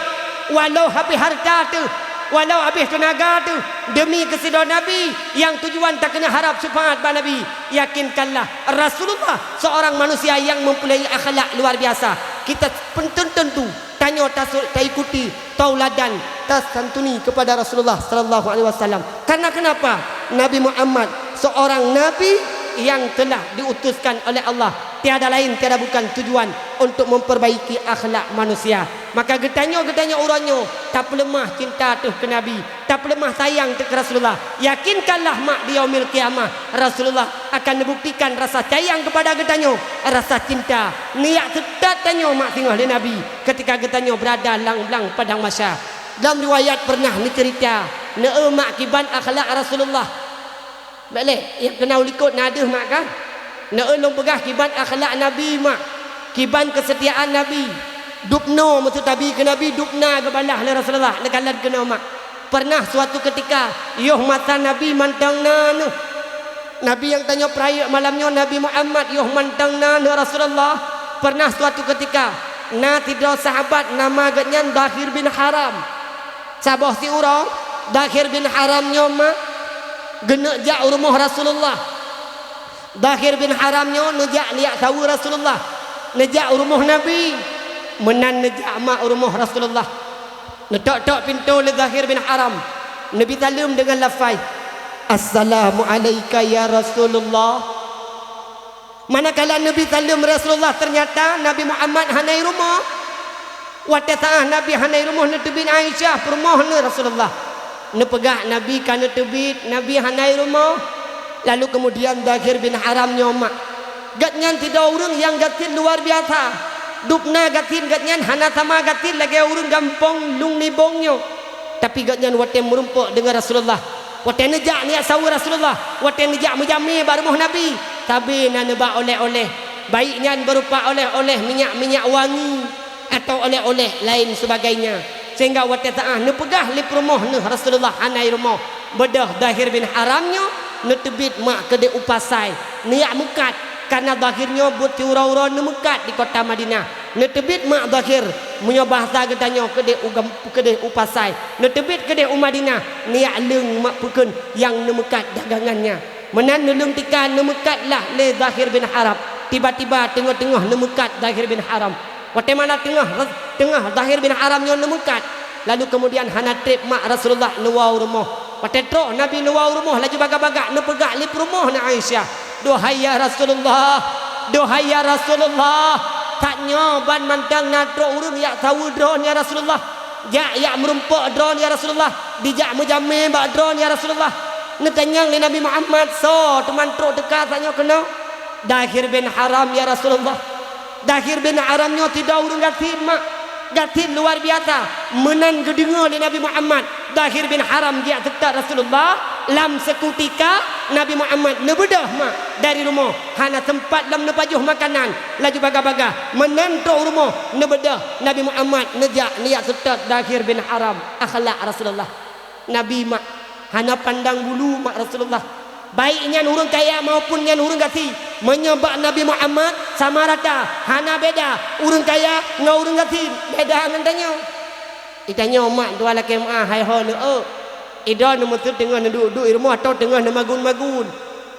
Walau habéh hareuta teuh, walau habéh teunaga teuh, demi keusidroe Nabi nyang tujuan takeuna harab syafaat bak Nabi. Yakinkanlah, Rasulullah seorang manusia yang mempunyai akhlak luar biasa. Kita pun tentu tanyoe tasu-, taikuti tauladan, tasantuni kepada Rasulullah sallallahu alaihi wasallam. Karena kenapa? Nabi Muhammad seorang nabi yang telah diutuskan oleh Allah. Tiada lain, tiada bukan tujuan untuk memperbaiki akhlak manusia. Maka geutanyoe, geutanyoe uroe nyoe tapeuleumah cinta teuh keu Nabi, tapeuleumah sayang teuh keu Rasulullah. Yakinkanlah mak, di yaumil qiyamah Rasulullah akan neubuktikan rasa sayang keupada geutanyoe, rasa cinta. Neujak seutôt tanyoe mak singoh lé Nabi. Ketika geutanyoe beurada lam blang padang mahsyar. Lam riwayat peureunah neuceurita, neu-eu mak kiban akhlak Rasulullah. Bék lé, nyang keunong likot na deuh mak kah? Neu-eu lôn peugah kiban akhlak Nabi mak, kiban keusetiaan Nabi. Dubnoe meusutabi keu Nabi, dubna geubalah lé Rasulullah, neukalon keunoe mak. Peureunah suatu keutika, yoh masa Nabi mantong na neuh. Nabi nyang tanyoe peurayeuk malam nyoe, Nabi Muhammad, yoh mantong na neuh Rasulullah. Peureunah suatu keutika, na sidroe sahabat nama geuhnyan Dhahir bin Haram. Saboh siuroe, Dhahir bin Haram nyoe mak geuneuk jak u rumoh Rasulullah. Dhahir bin Haram nyoe neujak neujak saweue Rasulullah, neujak u rumoh Nabi. Meunan neujak mak u rumoh Rasulullah. Neutok-tok pintoe lé Dhahir bin Haram, neubi saleuem deungon lafai, "Assalamu'alaika ya Rasulullah." Manakala neubi saleuem Rasulullah, teunyata Nabi Muhammad hana i rumoh. Watée saát Nabi hana i rumoh, neuteubiet Aisyah, peurumoh neuh Rasulullah. Neupeugah Nabi ka neuteubiet, Nabi hana i rumoh. Lalu keumudian Dhahir bin Haram nyoe mak, gobnyan sidroe ureuëng nyang gasien luar biasa. Dubna gasien gobnyan hana sama gasien lagée ureuëng gampông lôn nibong nyoe. Tapi gobnyan watée meurumpok deungon Rasulullah, watée neujak neujak saweue Rasulullah, watée neujak meujamé bak rumoh Nabi, sabe na neuba oleh-oleh. Baik nyan beurupa oleh-oleh minyak-minyak wangi, atau oleh-oleh laén sebagainya. Sehingga watée saát neupeugah lé peurumoh neuh Rasulullah hana i rumoh, beudôh Dhahir bin Haram nyoe neuteubiet mak keudeh u pasai, neujak meukat, karna Dhahir nyoe buet siuroe-uroe neumeukat di kota Madinah. Neuteubiet mak Dhahir, meunyoe bahasa geutanyoe keudeh u gam-, keudeh u pasai, neuteubiet keudeh u Madinah, neujak leueng mak peukheun nyang neumeukat dagangannya. Meunan neuleueng tika, neumeukat lah lé Dhahir bin Haram. Tiba-tiba teungoh-teungoh neumeukat Dhahir bin Haram. Watée mana teungoh, teungoh Dhahir bin Haram nyoe neumeukat, lalu keumudian hana treb mak Rasulullah neuwoe u rumoh. Watée trok Nabi neuwoe u rumoh, laju bagak-bagak neupeugah lé peurumoh neuh Aisyah, "Duhai ya Rasulullah, duhai ya Rasulullah, tanyoe ban mantong na trok ureuëng jak saweue droeneuh ya Rasulullah, jak, jak meurumpok droeneuh ya Rasulullah." Dijak meujamé bak droeneuh, ya Rasulullah. Neutanyong lé Nabi Muhammad, "Soe teuma trok teuka tanyoe keunoe?" "Dahir bin Haram, ya Rasulullah." Dahir bin Haram nyoe sidroe ureuëng gasien, mak. Gasien luar biasa. Meunan geudeungoe lé Nabi Muhammad, Dahir bin Haram geujak seutôt Rasulullah, lam seukutika Nabi Muhammad neubeudôh, mak, dari rumoh. Hana seumpat lom neupajoh makanan, laju bagah-bagah. Meunan trok u rumoh, neubeudôh, Nabi Muhammad neujak neujak seutôt Dahir bin Haram. Akhlak Rasulullah. Nabi, mak, hana pandang bulu, mak, Rasulullah. Baik nyan ureuëng kaya maupun nyan ureuëng gasien, meunyoe bak Nabi Muhammad sama rata, hana beda ureuëng kaya ngon ureuëng gasien, beda ngon tanyoe. Di tanyoe, mak, dua lakée meuah hai ho neueu. Idroeneuh meuseu teungoh neuduek-duek i rumoh atau teungoh neumagun-magun.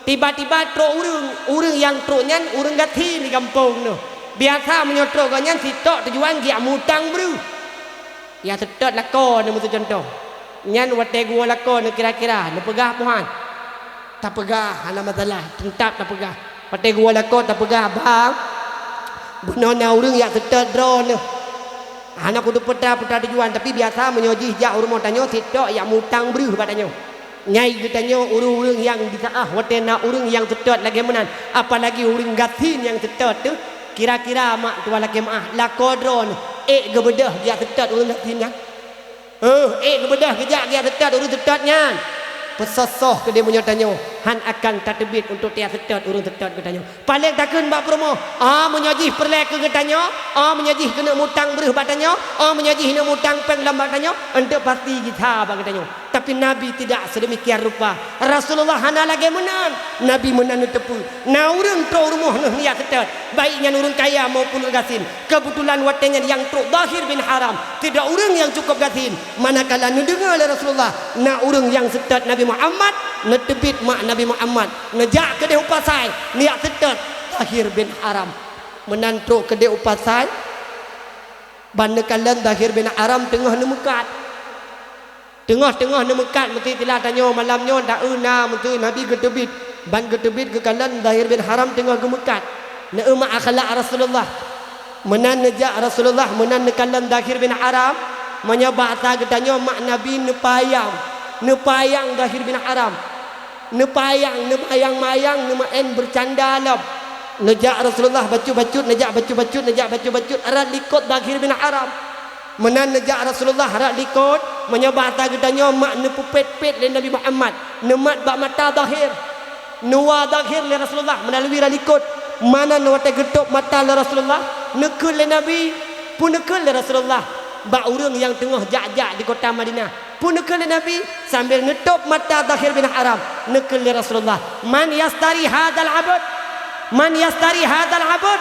Tiba-tiba trok ureuëng, ureuëng nyang trok nyan ureuëng gasien di gampông neuh. Biasa meunyoe trok gobnyan sitok tujuan geujak mutang breuh. Jak seutôt lakoe neuh, meuseu cuntoh. Nyan watée geuwoe lakoe neuh kira-kira neupeugah, "Puhan, tapeugah, hana masalah, teuntap tapeugah." Watée geuwoe lakoe tapeugah, "Bang, bunoe na ureuëng jak seutôt droeneuh. Hana kuteupeu peue-peue tujuan, tapi biasa meunyoe jih jak u rumoh tanyoe sitok jak mutang breuh bak tanyoe." Nyan geutanyoe ureuëng-ureuëng nyang diseuah watée na ureuëng nyang seutôt lagée meunan, apalagi ureuëng gasien nyang seutôt teuh. Kira-kira, mak, dua lakée meuah, lakoe droeneuh ék geubeudôh geujak seutôt ureuëng gasien nyan? Heuh, ék geubeudôh geujak geujak seutôt ureuëng seutôt nyan? Peusoh-soh keudeh meunyoe tanyoe hán akan tateubiet untuk tajak seutôt ureuëng seutôt geutanyoe. Paléng takheun bak peurumoh, "Ah, meunyoe jih peureulée keu geutanyoe, ah, meunyoe jih keuneuk mutang breuh bak tanyoe, ah, meunyoe jih keuneuk mutang péng lom bak tanyoe, eunteuk pasti gisa bak geutanyoe." Tapi Nabi tidak sedemikian rupa. Rasulullah hana lagée meunan. Nabi meunan neuteupeue, na ureuëng trok u rumoh neuh neujak seutôt, baik nyan ureuëng kaya maupun ureuëng gasien. Keubeutulan watée nyan nyang trok Dahir bin Haram, sidroe ureuëng nyang cukôp gasien. Manakala neudeungoe lé Rasulullah na ureuëng nyang seutôt Nabi Muhammad, neuteubiet, mak, Nabi Muhammad, neujak keudeh u pasai, neujak seutôt Dahir bin Haram. Meunan trok keudeh u pasai, ban neukalon Dahir bin Haram teungoh neumeukat. Teungoh-teungoh neumeukat, meuseu istilah tanyoe malam nyoe, taeu na, meuseu Nabi geuteubiet. Ban geuteubiet geukalon Dahir bin Haram teungoh geumeukat. Neueu, mak, akhlak Rasulullah. Meunan neujak Rasulullah, meunan neukalon Dahir bin Haram. Meunyoe bahasa geutanyoe, mak, Nabi neupayang. Neupayang Dahir bin Haram. Neupayang, neubayang-bayang, neumaén beucanda lom. Neujak Rasulullah bacut-bacut, neujak bacut-bacut, neujak bacut-bacut, rot likot Dahir bin Haram. Meunan neujak Rasulullah rot likot, meunyoe bahasa geutanyoe, mak, neupeupet-pet lé Nabi Muhammad, neumat bak mata Dahir. Neuwa Dahir lé Rasulullah meulalui rot likot. Meunan watée geutôb mata lé Rasulullah, neukheun lé Nabi, peue neukheun lé Rasulullah bak ureuëng nyang teungoh jak-jak di kota Madinah. Peue neukheun lé Nabi? Sambil neutôb mata Dahir bin Haram, neukheun lé Rasulullah, "Man yastari hadzal abd? Man yastari hadzal abd?"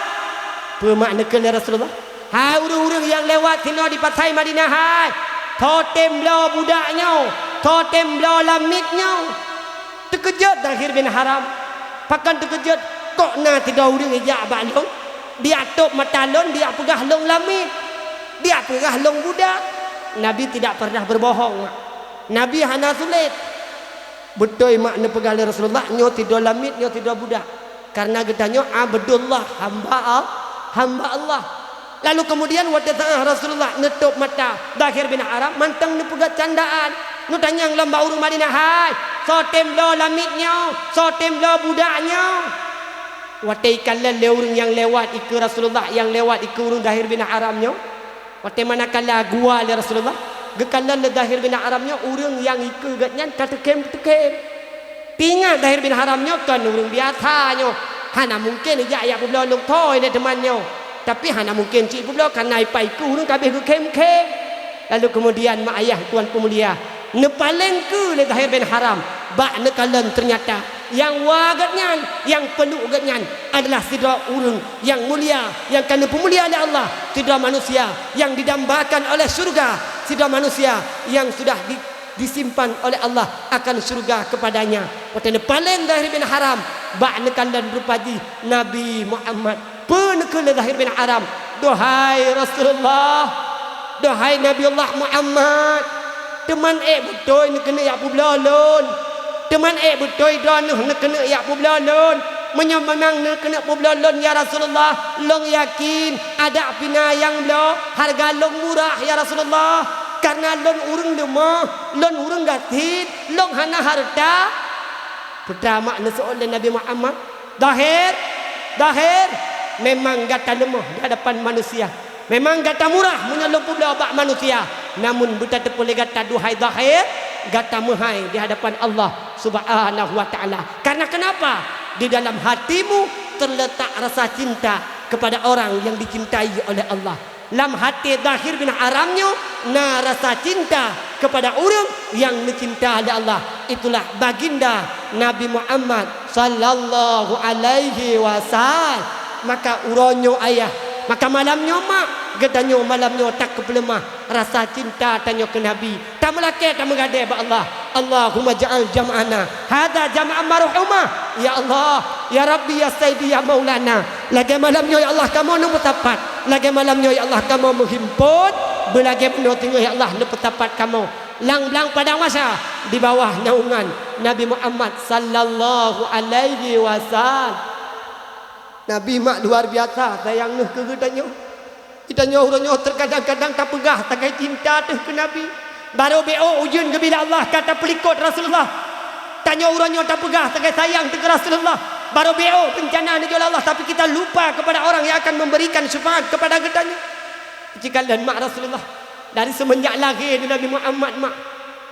Peue mak neukheun lé Rasulullah? "Hai ureuëng-ureuëng nyang lewat sinoe di pasai Madinah hai, soe tem bloe budak nyoe, soe tem bloe lamiet nyoe?" Teukeujot Dahir bin Haram. Pakon teukeujot? "Kok na sidroe ureuëng ijak bak lôn, dijak tôb mata lôn, dijak peugah lôn lamiet, dijak peugah lôn budak?" Nabi tidak pernah berbohong, mak. Nabi hana sulet. Beutôi, mak, neupeugah lé Rasulullah, nyoe sidroe lamiet, nyoe sidroe budak. Karena geutanyoe Abdullah, hamba Al-, hamba Allah. Lalu kemudian watée saat Rasulullah neutôb mata Dahir bin Haram, mantong neupeugah candaan. Neutanyong lom bak ureuëng Madinah, "Hai, soe tem bloe lamiet nyoe? Soe tem bloe budak nyoe?" Watée ikalon lé ureuëng nyang lewat dikeue Rasulullah, nyang lewat dikeue ureuëng Dahir bin Haram nyoe, watée manakala geuwa lé Rasulullah, geukalon lé Dahir bin Haram nyoe ureuëng nyang dikeue gobnyan ka teukhém-teukhém. Teuingat Dahir bin Haram nyoe kon ureuëng biasa nyoe. Hana mungken ijak jak peubloe lôn thoi lé teuma nyoe. Tapi hana mungken cit peubloe, kareuna ipa dikeue ureuëng ka abéh geukhém-khém. Lalu keumudian, mak ayah tuan peumulia, neupaleng keue lé Dahir bin Haram bak neukalon, teunyata nyang wa gobnyan, nyang peuluk gobnyan adalah sidroe ureuëng nyang mulia, nyang ka neupeumulia lé Allah, sidroe manusia nyang didambakan oleh syeuruga, sidroe manusia nyang sudah di-, disimpan oleh Allah akan syeuruga kepadanya. Watée neupaleng Dahir bin Haram bak neukalon rupa jih Nabi Muhammad, peue neukheun lé Dahir bin Haram, "Duhai Rasulullah, duhai Nabiullah Muhammad, teuman ék beutôi neukeuneuk jak peubloe lôn. Teuman ék beutôi droeneuh neukeuneuk jak peubloe lôn. Meunyoe memang neukeuneuk peubloe lôn, ya Rasulullah, lôn yakin adak pih na nyang bloe, hareuga lôn murah, ya Rasulullah." Karena lôn ureuëng leumoh, lôn ureuëng gasien, lôn hana hareuta. Peue treuk mak neuseuôt lé Nabi Muhammad, "Dhahir, dhahir, memang gata leumoh di hadapan manusia. Memang gata murah meunyoe lôn peubloe bak manusia. Namun beutateupeue lé gata, duhai dhahir, gata meuhai di hadapan Allah Subhanahu wa Ta'ala. Karena kenapa? Di dalam hatimu terletak rasa cinta kepada orang yang dicintai oleh Allah." Lam até Dhahir bin Haram nyoe na rasa cinta kepada ureuëng nyang neucinta lé Allah, itulah baginda Nabi Muhammad sallallahu alaihi wasallam. Maka uroe nyoe ayah, maka malam nyoe mak, geutanyoe malam nyoe takeupeuleumah rasa cinta tanyoe keu Nabi. Tameulakée, tameugadée bak Allah. Allahumma ja'al jam'ana hadza jam'an marhuma. Ya Allah, ya Rabbi, ya Sayyidi, ya Maulana, lagée malam nyoe ya Allah kamoe neumeusapat, lagée malam nyoe ya Allah kamoe meuhimpon, beulagée bunoe teungoh ya Allah neupeusapat kamoe lam blang padang mahsyar di bawah naungan Nabi Muhammad sallallahu alaihi wasallam. Nabi mak luar biasa sayang neuh keu geutanyoe. Geutanyoe uroe nyoe teukadang-kadang tapeugah sagai cinta teuh keu Nabi. Barô B O ujeuen geubri lé Allah ka tapeulikot Rasulullah. Tanyoe uroe nyoe tapeugah sagai sayang teuh keu Rasulullah. Barô B O bencana neujok lé Allah, tapi kita lupa kepada orang yang akan memberikan syafaat kepada geutanyoe. Jikalon mak Rasulullah. Dari seumenjak lahé Nabi Muhammad mak,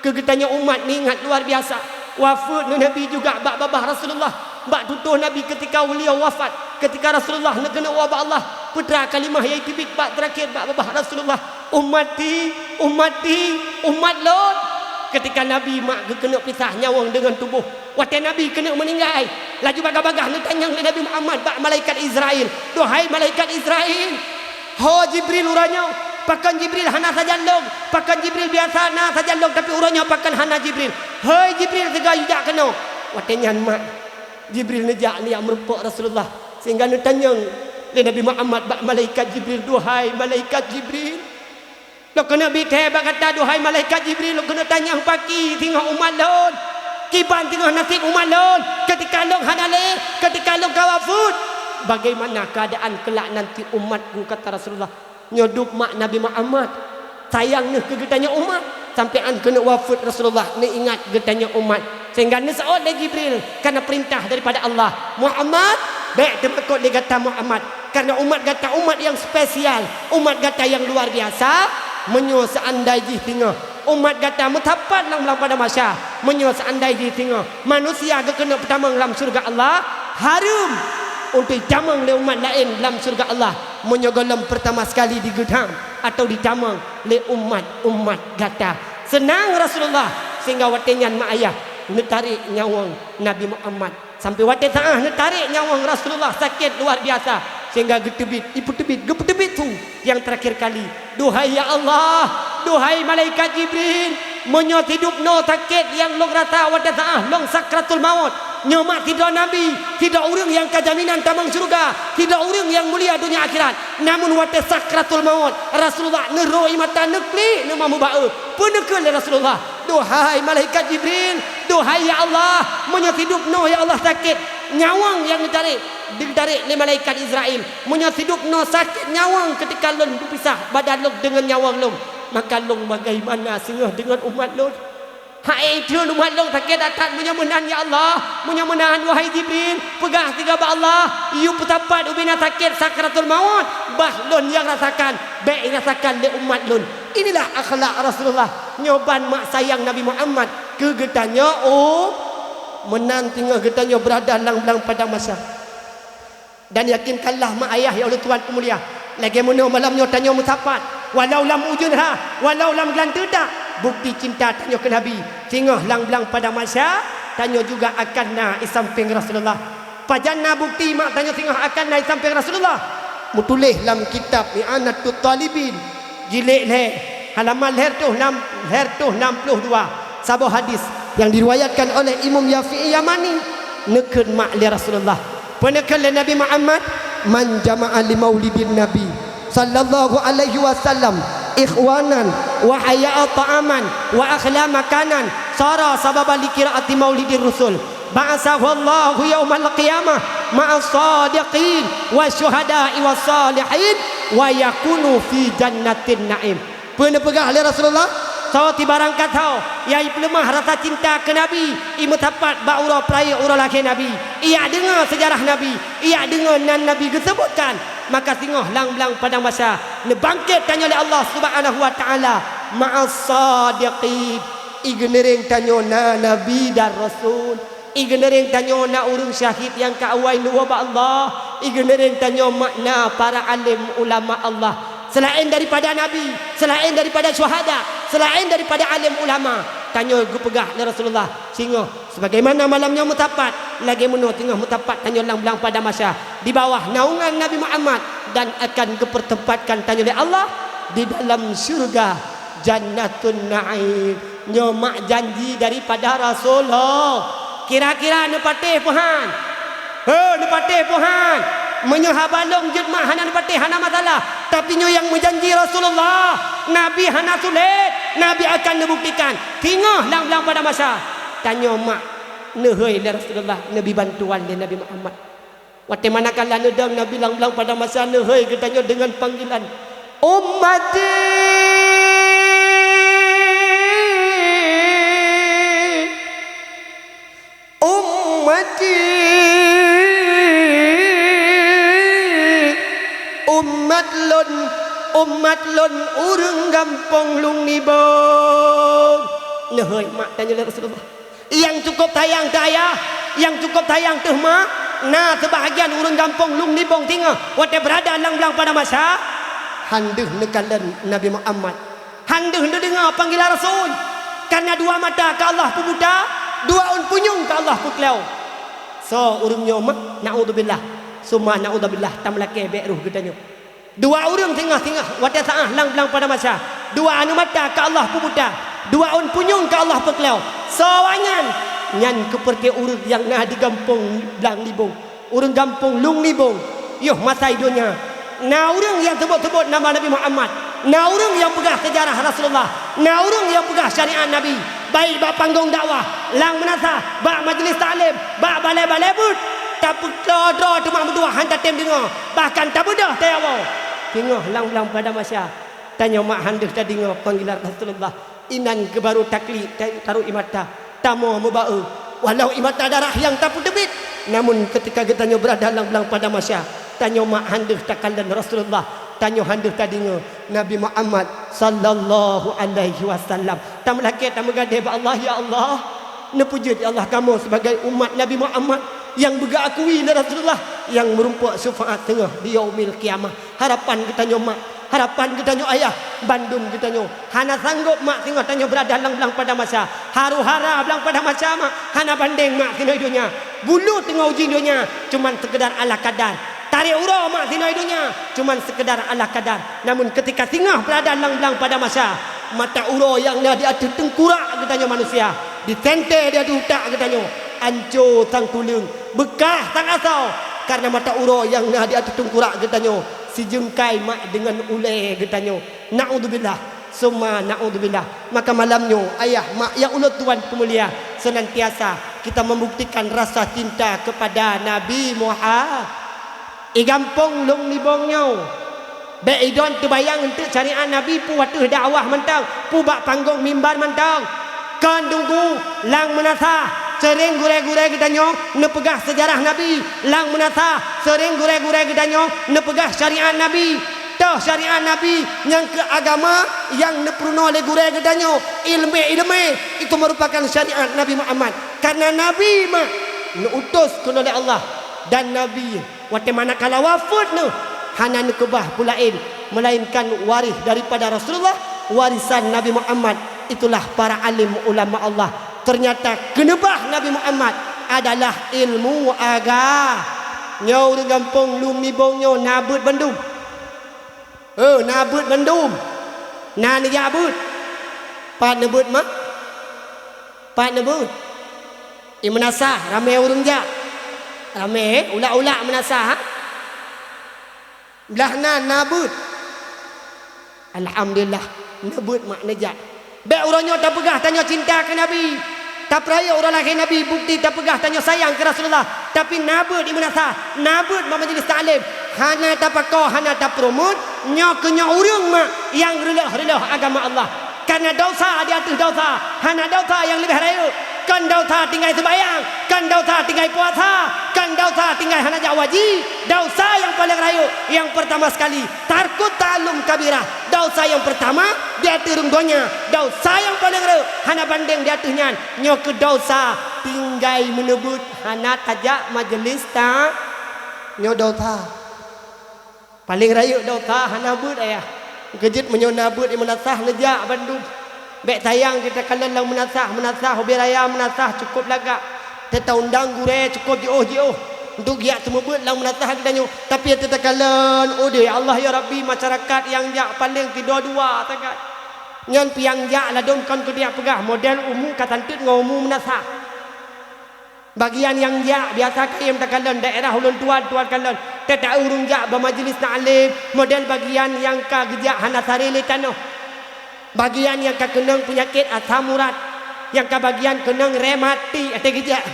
keu geutanyoe umat neuingat luar biasa. Wafeuet Nabi juga bak babah Rasulullah, bak tutoh Nabi ketika beliau wafat, ketika Rasulullah neukeuneuk woe bak Allah, peue treuk kalimah nyang teubiet bak terakhir bak babah Rasulullah, "Ummati, ummati, umat lôn." Ketika Nabi mak geukeuneuk pisah nyawöng deungon tuboh, watée Nabi keuneuk meuninggai, laju bagaih-bagaih neutanyong lé Nabi Muhammad bak malaikat Israil, "Duhai malaikat Israil, ho Jibril uroe nyoe, pakon Jibril hana sajan lôn, pakon Jibril biasa na sajan lôn, tapi uroe nyoe pakon hana Jibril? Hei Jibril, teuga yue jak keunoe." Watée nyan mak Jibril neujak neujak meurumpok Rasulullah, sehingga neutanyong lé Nabi Muhammad bak malaikat Jibril, "Duhai malaikat Jibril, lôn keuneuk bi thée bak gata, duhai malaikat Jibril, lôn keuneuk tanyong pakri singoh umat lôn, kiban singoh naseb umat lôn, keutika lôn hana lé, keutika lôn ka wafeuet, bagaimana keuadaan keulak nanti umatku?" Kata Rasulullah, "Nyoe duek mak Nabi Muhammad, sayang neuh keu geutanyoe umat, sampoe 'an keuneuk wafeuet Rasulullah neuingat geutanyoe umat." Sehingga neuseuôt lé Jibril, karena peurintah daripada Allah, "Muhammad, bék teumakot lé gata Muhammad, karena umat gata umat nyang spesial, umat gata nyang luar biasa. Meunyoe seandai jih singoh umat gata meusapat lam, lam padang mahsyar, meunyoe seandai jih singoh manusia geukeuneuk peutamong lam syeuruga Allah, hareuem untuk jitamong lé umat laén lam syeuruga Allah, meunyoe gohlom peurtama sekali digeutam atau jitamong lé umat-umat gata." Seunang Rasulullah, sehingga watée nyan mak ayah neutarek nyawöng Nabi Muhammad. Sampoe watée saát neutarek nyawöng Rasulullah sakét luar biasa, sehingga geuteubiet, ipeuteubiet, geupeuteubiet su nyang terakhir kali, "Duhai ya Allah, duhai malaikat Jibril, meunyoe sidub noe sakét nyang lôn rasa watée saát lôn sakratul maut, nyoe mak sidroe nabi, sidroe ureuëng nyang ka jaminan tamong syeuruga, sidroe ureuëng nyang mulia donya akhirat. Namun watée sakratul maut, Rasulullah neurhôi mata, neuklik, neuma meubaeu. Peue neukheun lé Rasulullah?" "Duhai malaikat Jibril, duhai ya Allah, meunyoe sidub noe ya Allah sakét nyawöng nyang neutarek, ditarek lé malaikat Israil, meunyoe sidub noe sakét nyawöng keutika lôn geupisah badan lôn deungon nyawöng lôn, maka lôn bagaimana singoh deungon umat lôn? Hai, umat lôn sakét that-that meunyoe meunan ya Allah, meunyoe meunan wahai Jibril, peugah sigoe bak Allah, yue peusapat ubena sakét sakratul maut, bah lôn nyang rasakan, bék rasakan lé umat lôn." Inilah akhlak Rasulullah. Nyoe ban mak sayang Nabi Muhammad keu geutanyoe, oh, meunan singoh geutanyoe beurada lam, lam padang mahsyar. Dan yakinkanlah mak ayah nyang ulôn tuan peumulia, lagée meunoe malam nyoe tanyoe meusapat, walau lam ujeuen ha, walau lam geulanteue that, bukti cinta tanyoe keu Nabi. Singoh lam, lam padang mahsyar, tanyoe juga akan na i sampéng Rasulullah. Pajan na bukti mak tanyoe singoh akan na i sampéng Rasulullah? Meutuléh lam kitab I'anatut Talibin, jilid lhée, halaman lhée reutôh nam, lhée reutôh nam ploh dua, saboh hadis nyang diriwayatkan oleh Imam Syafi'i Yamani, neukheun mak lé Rasulullah. Peue neukheun lé Nabi Muhammad? "Man jama'a li maulidin Nabi sallallahu alaihi wasallam ikhwanan wa hayya'a ta'aman wa akhla makanan, sara sababan li qiraati maulidir rasul, ba'atsahu Allahu yaumal qiyamah ma'as sadiqin wasyuhada'i was salihin wa yakunu fi jannatin na'im." Peue neupeugah lé Rasulullah? Soe tibarangkat soe, nyang jipeuleumah rasa cinta keu Nabi, imeusapat bak uroe peurayek uroe lahé Nabi, ijak deungoe seujarah Nabi, ijak deungoe nan Nabi geuseubutkan, maka singoh lam blang padang mahsyar neubangkét tanyoe lé Allah Subhanahu wa Taala ma'as shadiqin. Igeuneuréng tanyoe na Nabi dan Rasul. Igeuneuréng tanyoe na ureuëng syahid nyang ka awai neuwoe bak Allah. Igeuneuréng tanyoe mak na para além ulama Allah. Seulaén daripada Nabi, seulaén daripada syuhada, seulaén daripada além ulama, tanyoe geupeugah lé Rasulullah, singoh sebagaimana malam nyoe meusapat, lagée meunoe singoh meusapat tanyoe lam blang padang mahsyar di bawah naungan Nabi Muhammad dan akan geupeutempatkan tanyoe lé Allah di dalam syeuruga Jannatun Na'im. Nyoe mak janji daripada Rasulullah. Kira-kira neupatéh peu han? He, neupatéh peu han? Meunyoe haba lom jeuet mak hana neupatéh, hana masalah. Tapi nyoe nyang meujanji Rasulullah, Nabi hana sulet, Nabi akan neubuktikan. Singoh lam blang padang mahsyar, tanyoe mak neuhôi lé Rasulullah, neubi bantuan lé Nabi Muhammad. Watée manakala neudong Nabi lam blang padang mahsyar neuhôi geutanyoe deungon panggilan, "Ummati, ummati, umat lôn, umat lôn ureuëng gampông Lung Nibong." Neuhôi mak tanyoe lé Rasulullah. Nyang cukôp sayang teuh ayah, nyang cukôp sayang teuh mak, na seubahagian ureuëng gampông Lung Nibong singoh watée beurada lam blang padang mahsyar, han deuh neukalon Nabi Muhammad, han deuh neudeungoe panggilan Rasul. Kareuna dua mata ka Allah peubuta, dua ôn punyueng ka Allah peukloe. Soe ureuëng nyoe mak? Naudzubillah, summa naudzubillah, tameulakée bék roh geutanyoe. Dua ureuëng singoh-singoh watée saát lam blang padang mahsyar. Dua aneuëk mata ka Allah peubuta, dua ôn punyueng ka Allah peukloe. Soe awaknyan? Nyan keupeureuté ureuëng nyang na di gampông Blang Nibong, ureuëng gampông Lung Nibong. Yoh masa i donya, na ureuëng nyang seubot-seubot nama Nabi Muhammad, na ureuëng nyang peugah seujarah Rasulullah, na ureuëng nyang peugah syariat Nabi, baik bak panggong dakwah, lam meunasah, bak majlis taklim, bak balée-balée beuet, tapeudroe-droe teuma meutuah han tatem deungoe, bahkan tabeudôh tayawoe. Singoh lam blang padang mahsyar, tanyoe mak han deuh tadeungoe panggilan Rasulullah. Inan keuh barô taklik ta-, tarok ie mata, tamoe meubaeu. Walau ie mata darah nyang tapeuteubiet, namun keutika geutanyoe beurada lam blang padang mahsyar, tanyoe mak han deuh takalon Rasulullah, tanyoe han deuh tadeungoe Nabi Muhammad sallallahu alaihi wasallam. Tameulakée tameugadée bak Allah, "Ya Allah, neupeujeuet ya Allah kamoe sibagai umat Nabi Muhammad nyang beugeuakui lé Rasulullah, nyang meurumpok syeufaat teungoh di Yaumil Qiyamah." Harapan geutanyoe mak, harapan geutanyoe ayah, bandum geutanyoe hana sanggôp mak singoh tanyoe beurada lam blang padang mahsyar. Haru hara blang padang mahsyar mak, hana bandeng mak singoh i donya. Bulut teungoh uji donya, cuman seukeudar ala kadar. Tarek uroe mak singoh i donya, cuman seukeudar ala kadar. Namun keutika singoh beurada lam blang padang mahsyar, mata uroe nyang na di ateueh teungkurak geutanyoe manusia, disentée di ateueh utak geutanyoe, anco sang tuleueng, beukah sang asoe, kareuna mata uroe nyang na di ateueh teungkurak geutanyoe sijeungkai mak deungon ulée geutanyoe. Naudzubillah, summa naudzubillah. Maka malam nyoe, ayah, mak, nyang ulôn tuan peumulia, senantiasa kita membuktikan rasa cinta kepada Nabi Muhammad. I gampông Lung Nibong nyoe, bék idon teubayang eunteuk syariat Nabi peue ateueh dakwah mantong, peue bak panggong mimbar mantong. Kon teungku, lam meunasah seuring gurée-gurée geutanyoe neupeugah seujarah Nabi, lam meunasah seuring gurée-gurée geutanyoe neupeugah syariat Nabi. Toh syariat Nabi nyang keu agama nyang neupeurunoe lé gurée geutanyoe, iéleumé-iéleumé, itu merupakan syariat Nabi Muhammad. Karena Nabi mak neuutus keunoe lé Allah, dan Nabi watée manakala wafeuet neuh hana neukeubah peue laén, melainkan waréh daripada Rasulullah, warisan Nabi Muhammad, itulah para alim ulama Allah. Ternyata keuneubah Nabi Muhammad adalah ilmu aga. Nyoe ureuëng gampông Lung Nibong nyoe na beuet bandum. Eh, na beuet bandum. Na neujak beuet. Pat neubeuet mak? Pat neubeuet? I meunasah, ramé ureuëng jak. Ramé, ulak-ulak meunasah, ha? Blah na, na beuet. Alhamdulillah, na beuet mak neujak. Bék uroe nyoe tapeugah tanyoe cinta keu Nabi, tapeurayeuk uroe lahé Nabi, bukti tapeugah tanyoe sayang keu Rasulullah, tapi na beuet i meunasah, na beuet bak majelis taklim, Hana tapakoe, hana tapeureumeun, nyoe keuh nyoe ureuëng mak nyang reuloh-reuloh agama Allah. Kareuna desya di ateueh desya, hana desya nyang leubeh rayeuk. Kon desya tinggai seumayang, kon desya tinggai puasa, kon desya tinggai hana jak haji. Desya nyang paleng rayeuk, nyang peurtama sekali, tarkut ta'allum kabirah. Desya nyang peurtama di ateueh rhueng donya, desya nyang paleng rayeuk, hana bandeng di ateueh nyan, nyoe keuh desya tinggai meuneubeuet, hana tajak majelis ta-, nyoe desya. Paleng rayeuk desya hana beuet ayah. Keujeuet meunyoe na beuet di meunasah neujak bandum. Bék sayang teuh takalon lam meunasah, meunasah ubé raya, meunasah cukôp lagak. Teuta undang gurée cukôp jiôh-jiôh untuk geujak seumeubeuet lam meunasah geutanyoe. Tapi teuta kalon, oh deh, ya Allah ya Rabbi, masyarakat nyang jak paleng sidua-dua sagai. Nyan pih nyang jak ladôm kon keu dijak peugah model umu ka santeuet ngon umu meunasah. Bagian nyang jak biasa kayém takalon daerah ulôn tuan, tuan kalon. Teuta ureuëng jak bak majelis taklim, model bagian nyang ka geujak hana saré lé tanoh. Bagian nyang ka keunong peunyakét asam urat, nyang ka bagian keunong rematik até geujak.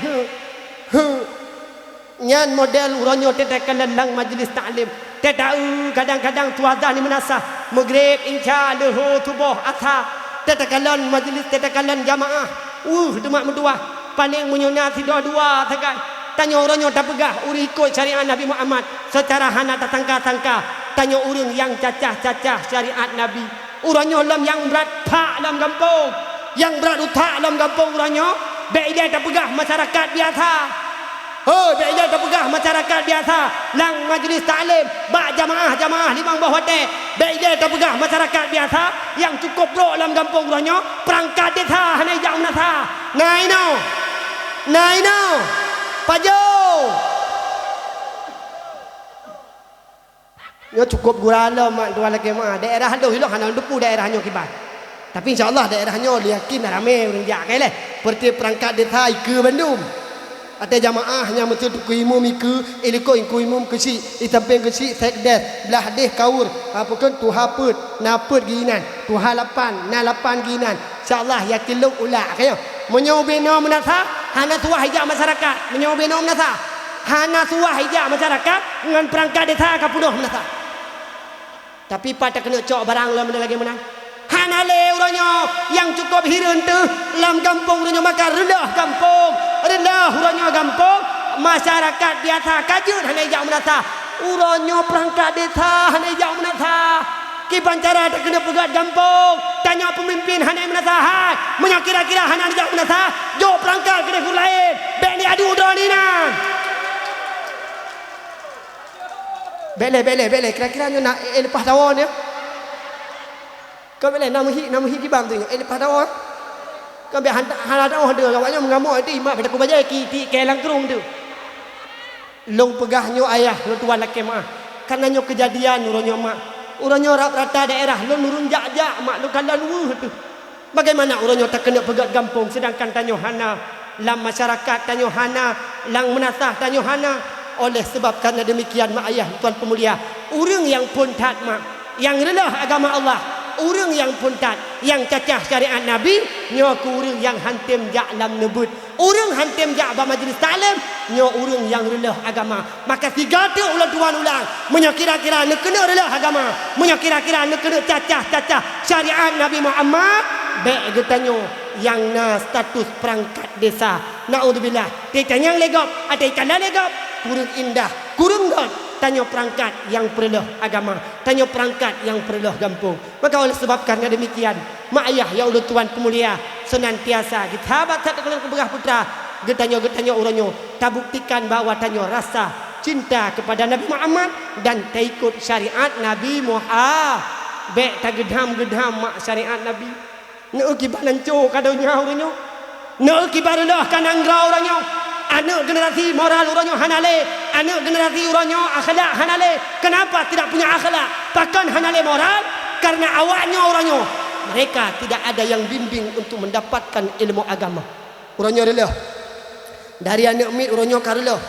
Nyan model uroe nyoe teuta kalon lam majelis taklim. Teuta kadang-kadang tuan di meunasah, Maghrib, Isya, Luhur, Suboh, Asar. Teuta kalon majelis, teuta kalon jamaah. Uh, teumat meutuah. Paleng meunyoe na sidua-dua sagai. Tanyoe uroe nyoe tapeugah ureuëng ikot syariat Nabi Muhammad seucara hana tasangka-sangka. Tanyoe ureuëng nyang cacah-cacah syariat Nabi. Uroe nyoe lom nyang brat phak lam gampông. Nyang brat utak lam gampông uroe nyoe, bék ilée tapeugah masyarakat biasa. Hoi, bék ilée tapeugah masyarakat biasa lam majelis taklim, bak jamaah-jamaah limong boh watée. Bék ilée tapeugah masyarakat biasa nyang cukôp brok lam gampông uroe nyoe, peurangkat desya hana ijak meunasah. Na inoe. Na inoe. Pajoh. Nyoe cukôp gura lom mak tuan lakée meuah. Daerah lôn ilong hana lôn teupeu daerah nyoe kiban. Tapi insya Allah daerah nyoe lôn yakin ramé ureuëng jak, ka ilée. Peureuté peurangkat desya ikeue bandum. Até jamaah nyang meuteue teungku imum ikeue, ilikot teungku imum keuchik, isampéng keuchik sekdes, blah deh kaur, apa kon tuha peuet, na peuet geuinan, tuha lapan, na lapan geuinan. Insya Allah yakin lôn ulak, ka nyoe. Meunyoe ubé noe meunasah, hana suah ijak masyarakat. Meunyoe ubé noe meunasah, hana suah ijak masyarakat ngon peurangkat desya ka peunoh meunasah. Tapi pat takeuneuk cok barang lom lagée meunan. Hana lé uroe nyoe nyang cukôp hireuen teuh lam gampông uroe nyoe maka reuloh gampông. Reuloh uroe nyoe gampông, masyarakat biasa ka jeuet hana ijak meunasah. Uroe nyoe peurangkat desya hana ijak meunasah. Kiban cara takeuneuk peugét gampông, tanyoe peumimpin hana meunasah hai. Meunyoe kira-kira hana neujak meunasah, jok peurangkat keudeh guru laén. Bék neuadu droe inan. Bék lé, bék lé, bék lé. Kira-kira nyoe na, eh, eh, leupah dawa nyoe. Kon bék lé, na meuhi, na meuhi gibang tu nyoe, eh, leupah dawa. Kon bék han, hana dawa deuh, awak nyoe meungamok itu imak bak takue bajée ki, ti kée langkrueng tu. Lôn peugah nyoe ayah, lôn tuan lakée meuah. Kareuna nyoe keujadian uroe nyoe mak. Uroe nyoe rab-, rata daerah lôn ureuëng jak-jak mak, lôn kalon weueh teuh. Bagaimana uroe nyoe takeuneuk peugét gampông, seudangkan tanyoe hana lam masyarakat, tanyoe hana lam meunasah, tanyoe hana? Oleh seubab kareuna deumikian, mak ayah tuan peumulia, ureuëng nyang phon that mak, nyang reuloh agama Allah, ureuëng nyang phon that, nyang cacah syariat Nabi, nyoe keuh ureuëng nyang hántom jak lam neubeuet. Ureuëng hántom jak bak majelis taklim, nyoe ureuëng nyang reuloh agama. Maka sigoe teuk ulôn tuan ulang, meunyoe kira-kira neukeuneuk reuloh agama, meunyoe kira-kira neukeuneuk cacah-cacah syariat Nabi Muhammad, bék geutanyoe nyang na status peurangkat desya. Naudzubillah. Teuh tanyong lé gob, até ikan lé gob, kureueng indah, kureueng göt tanyoe peurangkat nyang peureuloh agama, tanyoe peurangkat nyang peureuloh gampông. Maka oleh seubab kareuna deumikian, mak ayah nyang ulôn tuan peumulia, seunantiasa geusabat that keu lôn keubeurah putra, geutanyoe, geutanyoe uroe nyoe tabuktikan bahwa tanyoe rasa cinta keupada Nabi Muhammad dan taikot syariat Nabi Muha-, bék tageudham-geudham mak syariat Nabi. Neu kiban hanco ka donya uroe nyoe. Neu kiban reuloh ka nanggroe uroe nyoe. Aneuëk generasi moral uroe nyoe hana lé. Aneuëk generasi uroe nyoe akhlak hana lé. Kenapa tidak punya akhlak? Pakon hana lé moral? Karena awak nyoe uroe nyoe, mereka tidak ada yang bimbing untuk mendapatkan ilmu agama. Uroe nyoe reuloh. Dari aneuëk miet uroe nyoe ka reuloh.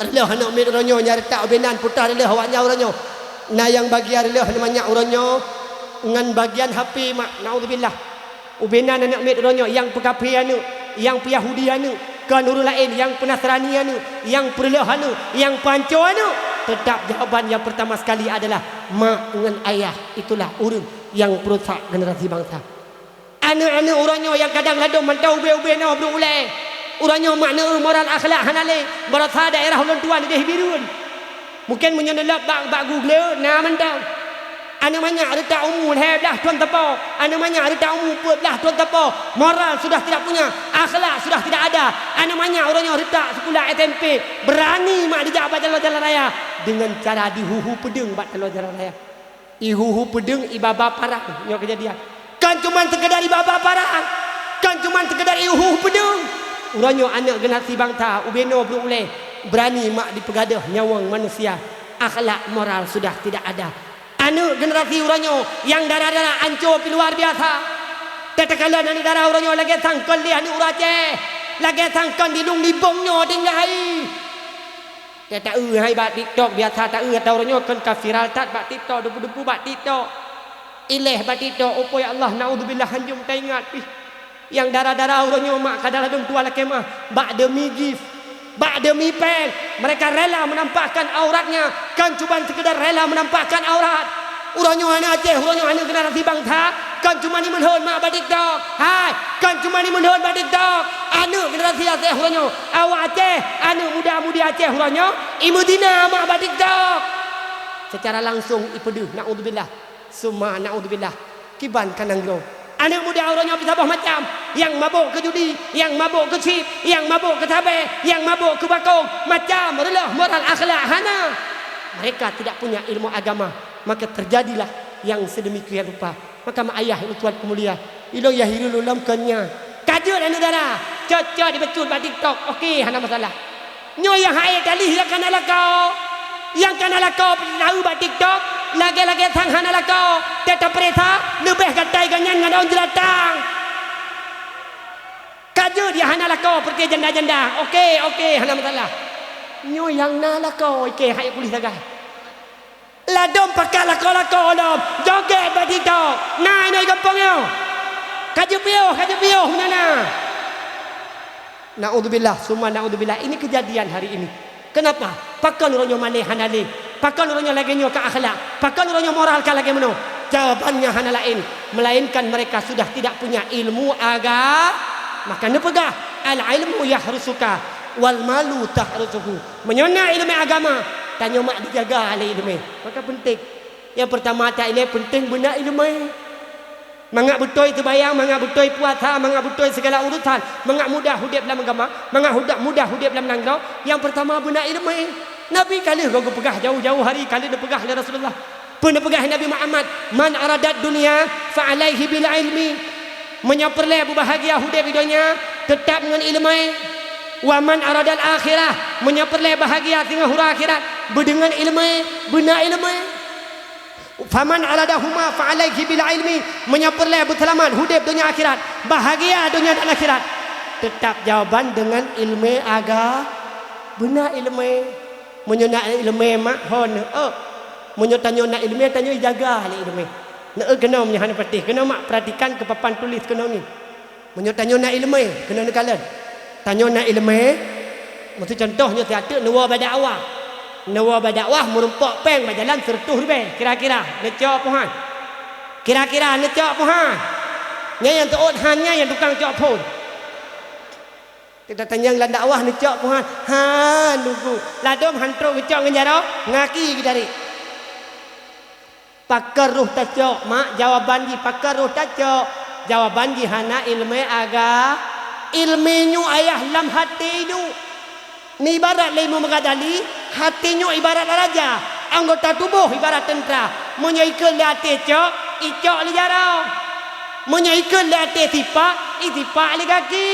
Reuloh aneuëk miet uroe nyoe nyang reutak ubé nan putra reuloh awak nyan uroe nyoe. Na nyang bagian reuloh manyak uroe nyoe ngon bagian H P mak, naudzubillah. Ubé nan aneuëk miet uroe nyoe nyang peukafé aneuëk, nyang peuyahudi aneuëk, kon ureuëng laén nyang peunasrani aneuëk, nyang peureuloh aneuëk, nyang peuhanco aneuëk. Teutap jawaban nyang peurtama sekali adalah mak ngon ayah. Itulah ureuëng nyang peurusak generasi bansa. Aneuëk-aneuëk uroe nyoe nyang kadang ladom mantong ubé-ubé noe brôk ulée. Uroe nyoe makna moral akhlak hana lé, baroesa daerah ulôn tuan idéh Bireuen. Mungken meunyoe neulab bak, bak Google na mantong. Aneuëk manyak reutak umu lhée blaih thon teupô, aneuëk manyak reutak umu peuet blaih thon teupô, moral sudah tidak punya, akhlak sudah tidak ada. Aneuëk manyak uroe nyoe reutak sikula S M P, beurani mak dijak bak jalan-jalan raya deungon cara dihuhu peudeueng bak taloe jalan raya. Ihuhu peudeueng, ibaba parang nyoe keujadian. Kon cuman seukeudar ibaba parang, kon cuman seukeudar ihuhu peudeueng. Uroe nyoe aneuëk generasi bansa ubé noe brôk ulée, beurani mak dipeugadôh nyawöng manusia, akhlak moral sudah tidak ada. Aneuëk generasi uroe nyoe nyang dara-dara anco pih luar biasa. Takalon aneuëk dara uroe nyoe lagée sangkon lé aneuëk ureuëng Aceh, lagée sangkon di lueng libong nyoe tinggai. Teu taeu hai bak TikTok, biasa taeu ata uroe nyoe kon ka viral that bak TikTok, debu-debu bak TikTok. Iléh bak TikTok, oh po ya Allah, naudzubillah, hanjeuem taingat pih. Nyang dara-dara uroe nyoe mak ka dara dum tuan lakée meuah, bak demi gift, bak demi péng, mereka rela menampakkan auratnya, kon cuman sekedar rela menampakkan aurat. Uroe nyoe aneuëk Aceh, uroe nyoe aneuëk generasi bansa, kon cuman imeulhon mak bak TikTok. Hai, kon cuman imeulhon bak TikTok. Aneuëk generasi Aceh uroe nyoe, awak Aceh, aneuëk muda-mudi Aceh uroe nyoe, imeuzina mak bak TikTok. Secara langsung ipeudeuh, naudzubillah. Summa naudzubillah. Kiban ka nanggroe. Aneuëk muda uroe nyoe bisaboh macam, nyang mabök keu judi, nyang mabök keu chip, nyang mabök keu sabée, nyang mabök keu bakong, macam reuloh moral akhlak hana. Mereka tidak punya ilmu agama, maka terjadilah yang sedemikian rupa. Maka mak ayah ulôn tuan peumulia, ilôn yah hireuen lôn lom kon nyan. Ka jeuet aneuëk dara, cot-cot ibacut bak TikTok, oke, hana masalah. Nyoe nyang hai talih nyang kana lakoe. Nyang kana lakoe peuteunaeu bak TikTok, lagée-lagée sang hana lakoe. Teuta peuresa, leubeh gatai geuh nyan ngon ôn jeulatang. Ka jeuet nyang hana lakoe peureute janda-janda. Oke, oke, hana masalah. Nyoe nyang na lakoe, oke, hai kuléh sagai. Ladom pakat lakoe-lakoe lom, joget bak TikTok. Na inoe gampông nyoe. Ka jipiôh, ka jipiôh meunyoe na. Naudzubillah, summa naudzubillah. Ini kejadian hari ini. Kenapa? Pakon uroe nyoe malée hana lé? Pakon uroe nyoe lagée nyoe ka akhlak? Pakon uroe nyoe moral ka lagée meunoe? Jawabannya hana laén, melainkan mereka sudah tidak punya ilmu aga-, maka neupeugah, "Al-ilmu yahrusuka, wal malu tahrusuhu." Meunyoe na iéleumé agama, tanyoe mak dijaga lé iéleumé. Maka penting. Nyang peurtama that ilée penting beuna iéleumé. Mangat beutôi seumayang, mangat beutôi puasa, mangat beutôi sigala urusan, mangat mudah udeb lam agama, mangat huda-, mudah udeb lam nanggroe, nyang peurtama beuna iéleumé. Nabi ka lheueh goh geupeugah jauh-jauh hari ka lheueh neupeugah lé Rasulullah. Peue neupeugah Nabi Muhammad, "Man aradad dunya fa alaihi bil ilmi." Meunyoe peureulée beubahgia udeb di donya, teutab ngon iéleumé. "Wa man aradal akhirah," meunyoe peureulée bahgia singoh uroe akhirat, beudeungon iéleumé, beuna iéleumé. "Faman aradahuma fa alaihi bil ilmi," meunyoe peureulée beuseulamat udeb donya akhirat, bahgia donya dan akhirat, teutab jawaban deungon iéleumé aga-, beuna iéleumé. Meunyoe na iéleumé mak ho neueu. Meunyoe tanyoe na iéleumé, tanyoe ijaga lé iéleumé. Neueu keunoe meunyoe hana patéh, keunoe mak peuratikan keu papan tuléh keunoe nyoe. Meunyoe tanyoe na iéleumé, keunoe neukalon. Tanyoe na iéleumé, meuseu cuntoh nyoe siat teuk neuwoe bak dakwah. Neuwoe bak dakwah meurumpok péng bak jalan seureutôh ribée, kira-kira neucok puhan. Kira-kira neucok puhan. Nyan nyang teuôt han nyan nyang tukang cok phon. Teutatanyong lam dakwah neucok puhan, han lugu. Ladom han trok geucok ngon jaroe, ngaki geudarék. Pakon roh tacok, mak, jawaban jih pakon roh tacok? Jawaban jih hana iéleumé aga-, iéleumé nyoe ayah lam haté nyoe. Ibarat lé Imam Ghazali, haté nyoe ibarat raja, anggota tuboh ibarat teuntra. Meunyoe ikheun lé até cok, icok lé jaroe. Meunyoe ikheun lé até sipak, isipak lé gaki.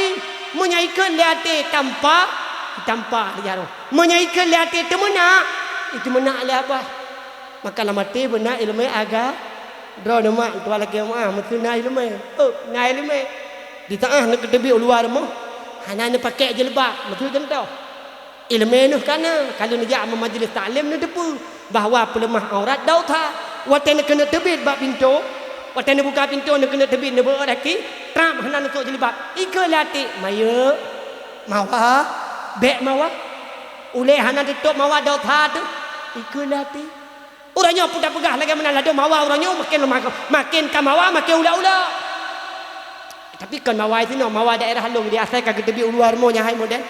Meunyoe ikheun lé até tampa, itampa lé jaroe. Meunyoe ikheun lé até teumeunak, iteumeunak lé abah. Maka lam até beuna iéleumé aga-, droeneuh mak, tuan lakée meuah, meuseu na iéleumé. Oh, na iéleumé. Di teuah neukeuteubiet u luwa rumoh, hana neupakék jilbab, meuseu cuntoh. Iéleumé neuh ka na, ka lheueh neujak meumajeulis taklim neuteupeue bahwa peuleumah aurat dosa. Watée neukeuneuk teubiet bak pintoe, watée neubuka pintoe neukeuneuk teubiet neubeuet gaki, trab hana neusok jilbab. Ikheun lé até, mayeuek, mawa, bék mawa. Ulée hana teutôb mawa dosa teuh. Ikheun até. Uroe nyoe peue tapeugah lagée meunan, ladôm mawa uroe nyoe makin, makin ka mawa makin ulok-ulok. Tapi kon mawa sinoe, mawa daerah lôn di asai ka geuteubiet u luwa rumoh nyan hai model.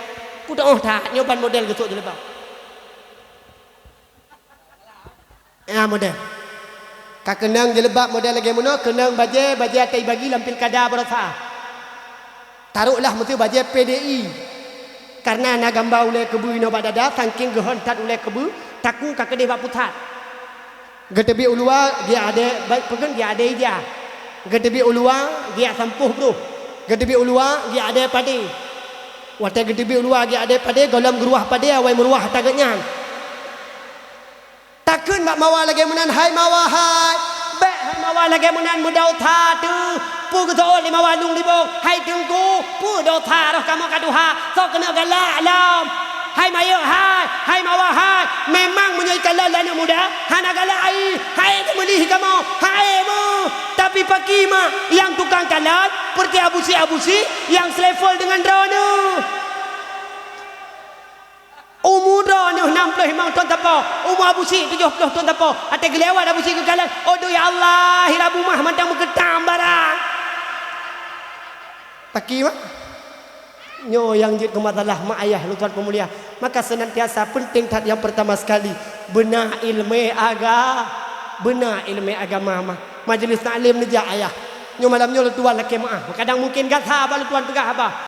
Kudoh that nyoe ban model geusok jilbab. Ya model. Ka keunong jilbab model lagée meunoe, keunong bajée, bajée atai bagi lam pilkada baroesa. Taroklah meusti bajée P D I. Karena na gamba ulée keubeue inoe bak dada, sangking geuhon that ulée keubeue, takue ka keudeh bak pusat. Geuteubiet u luwa, geujak adé, baik peukheun geujak adé ija. Geuteubiet u luwa, geujak sampôh broh. Geuteubiet u luwa, geujak adé padé. Watée geuteubiet u luwa, geujak adé padé, gohlom geuruwah padé, awai meuruwah ata geuh nyan. Takheun bak mawa lagée meunan, hai mawa hai. Bék hai mawa lagée meunan, meudosa teuh. Peue geuseuôt lé mawa lôn libong, hai teungku, peue dosa roh kamoe ka tuha, soe keuneuk galak lom. Hai mayeuek hai, hai mawa hai, memang meunyoe ikalon lé aneuëk muda, hana galak ai, hai teumeulih kamoe, hai meuh. Tapi pakri mak nyang tukang kalon, peureute abusi-abusi nyang selevel deungon droeneuh. Umu droeneuh nam ploh limong thon sapo, umu abusi tujoh ploh thon sapo. Até geulewat abusi geukalon, "Aduh ya Allah, hira bumah mantong meukeutam barang." Pakri mak. Nyoe nyang jeuet keu masalah mak ayah lôn tuan peumulia. Maka senantiasa penting that nyang pertama sekali, beuna iéleumé aga-, beuna iéleumé agama mah. Majelis taklim neujak ayah. Nyoe malam nyoe lôn tuan lakée meuáh. Kadang mungkin gata haba lôn tuan peugah haba.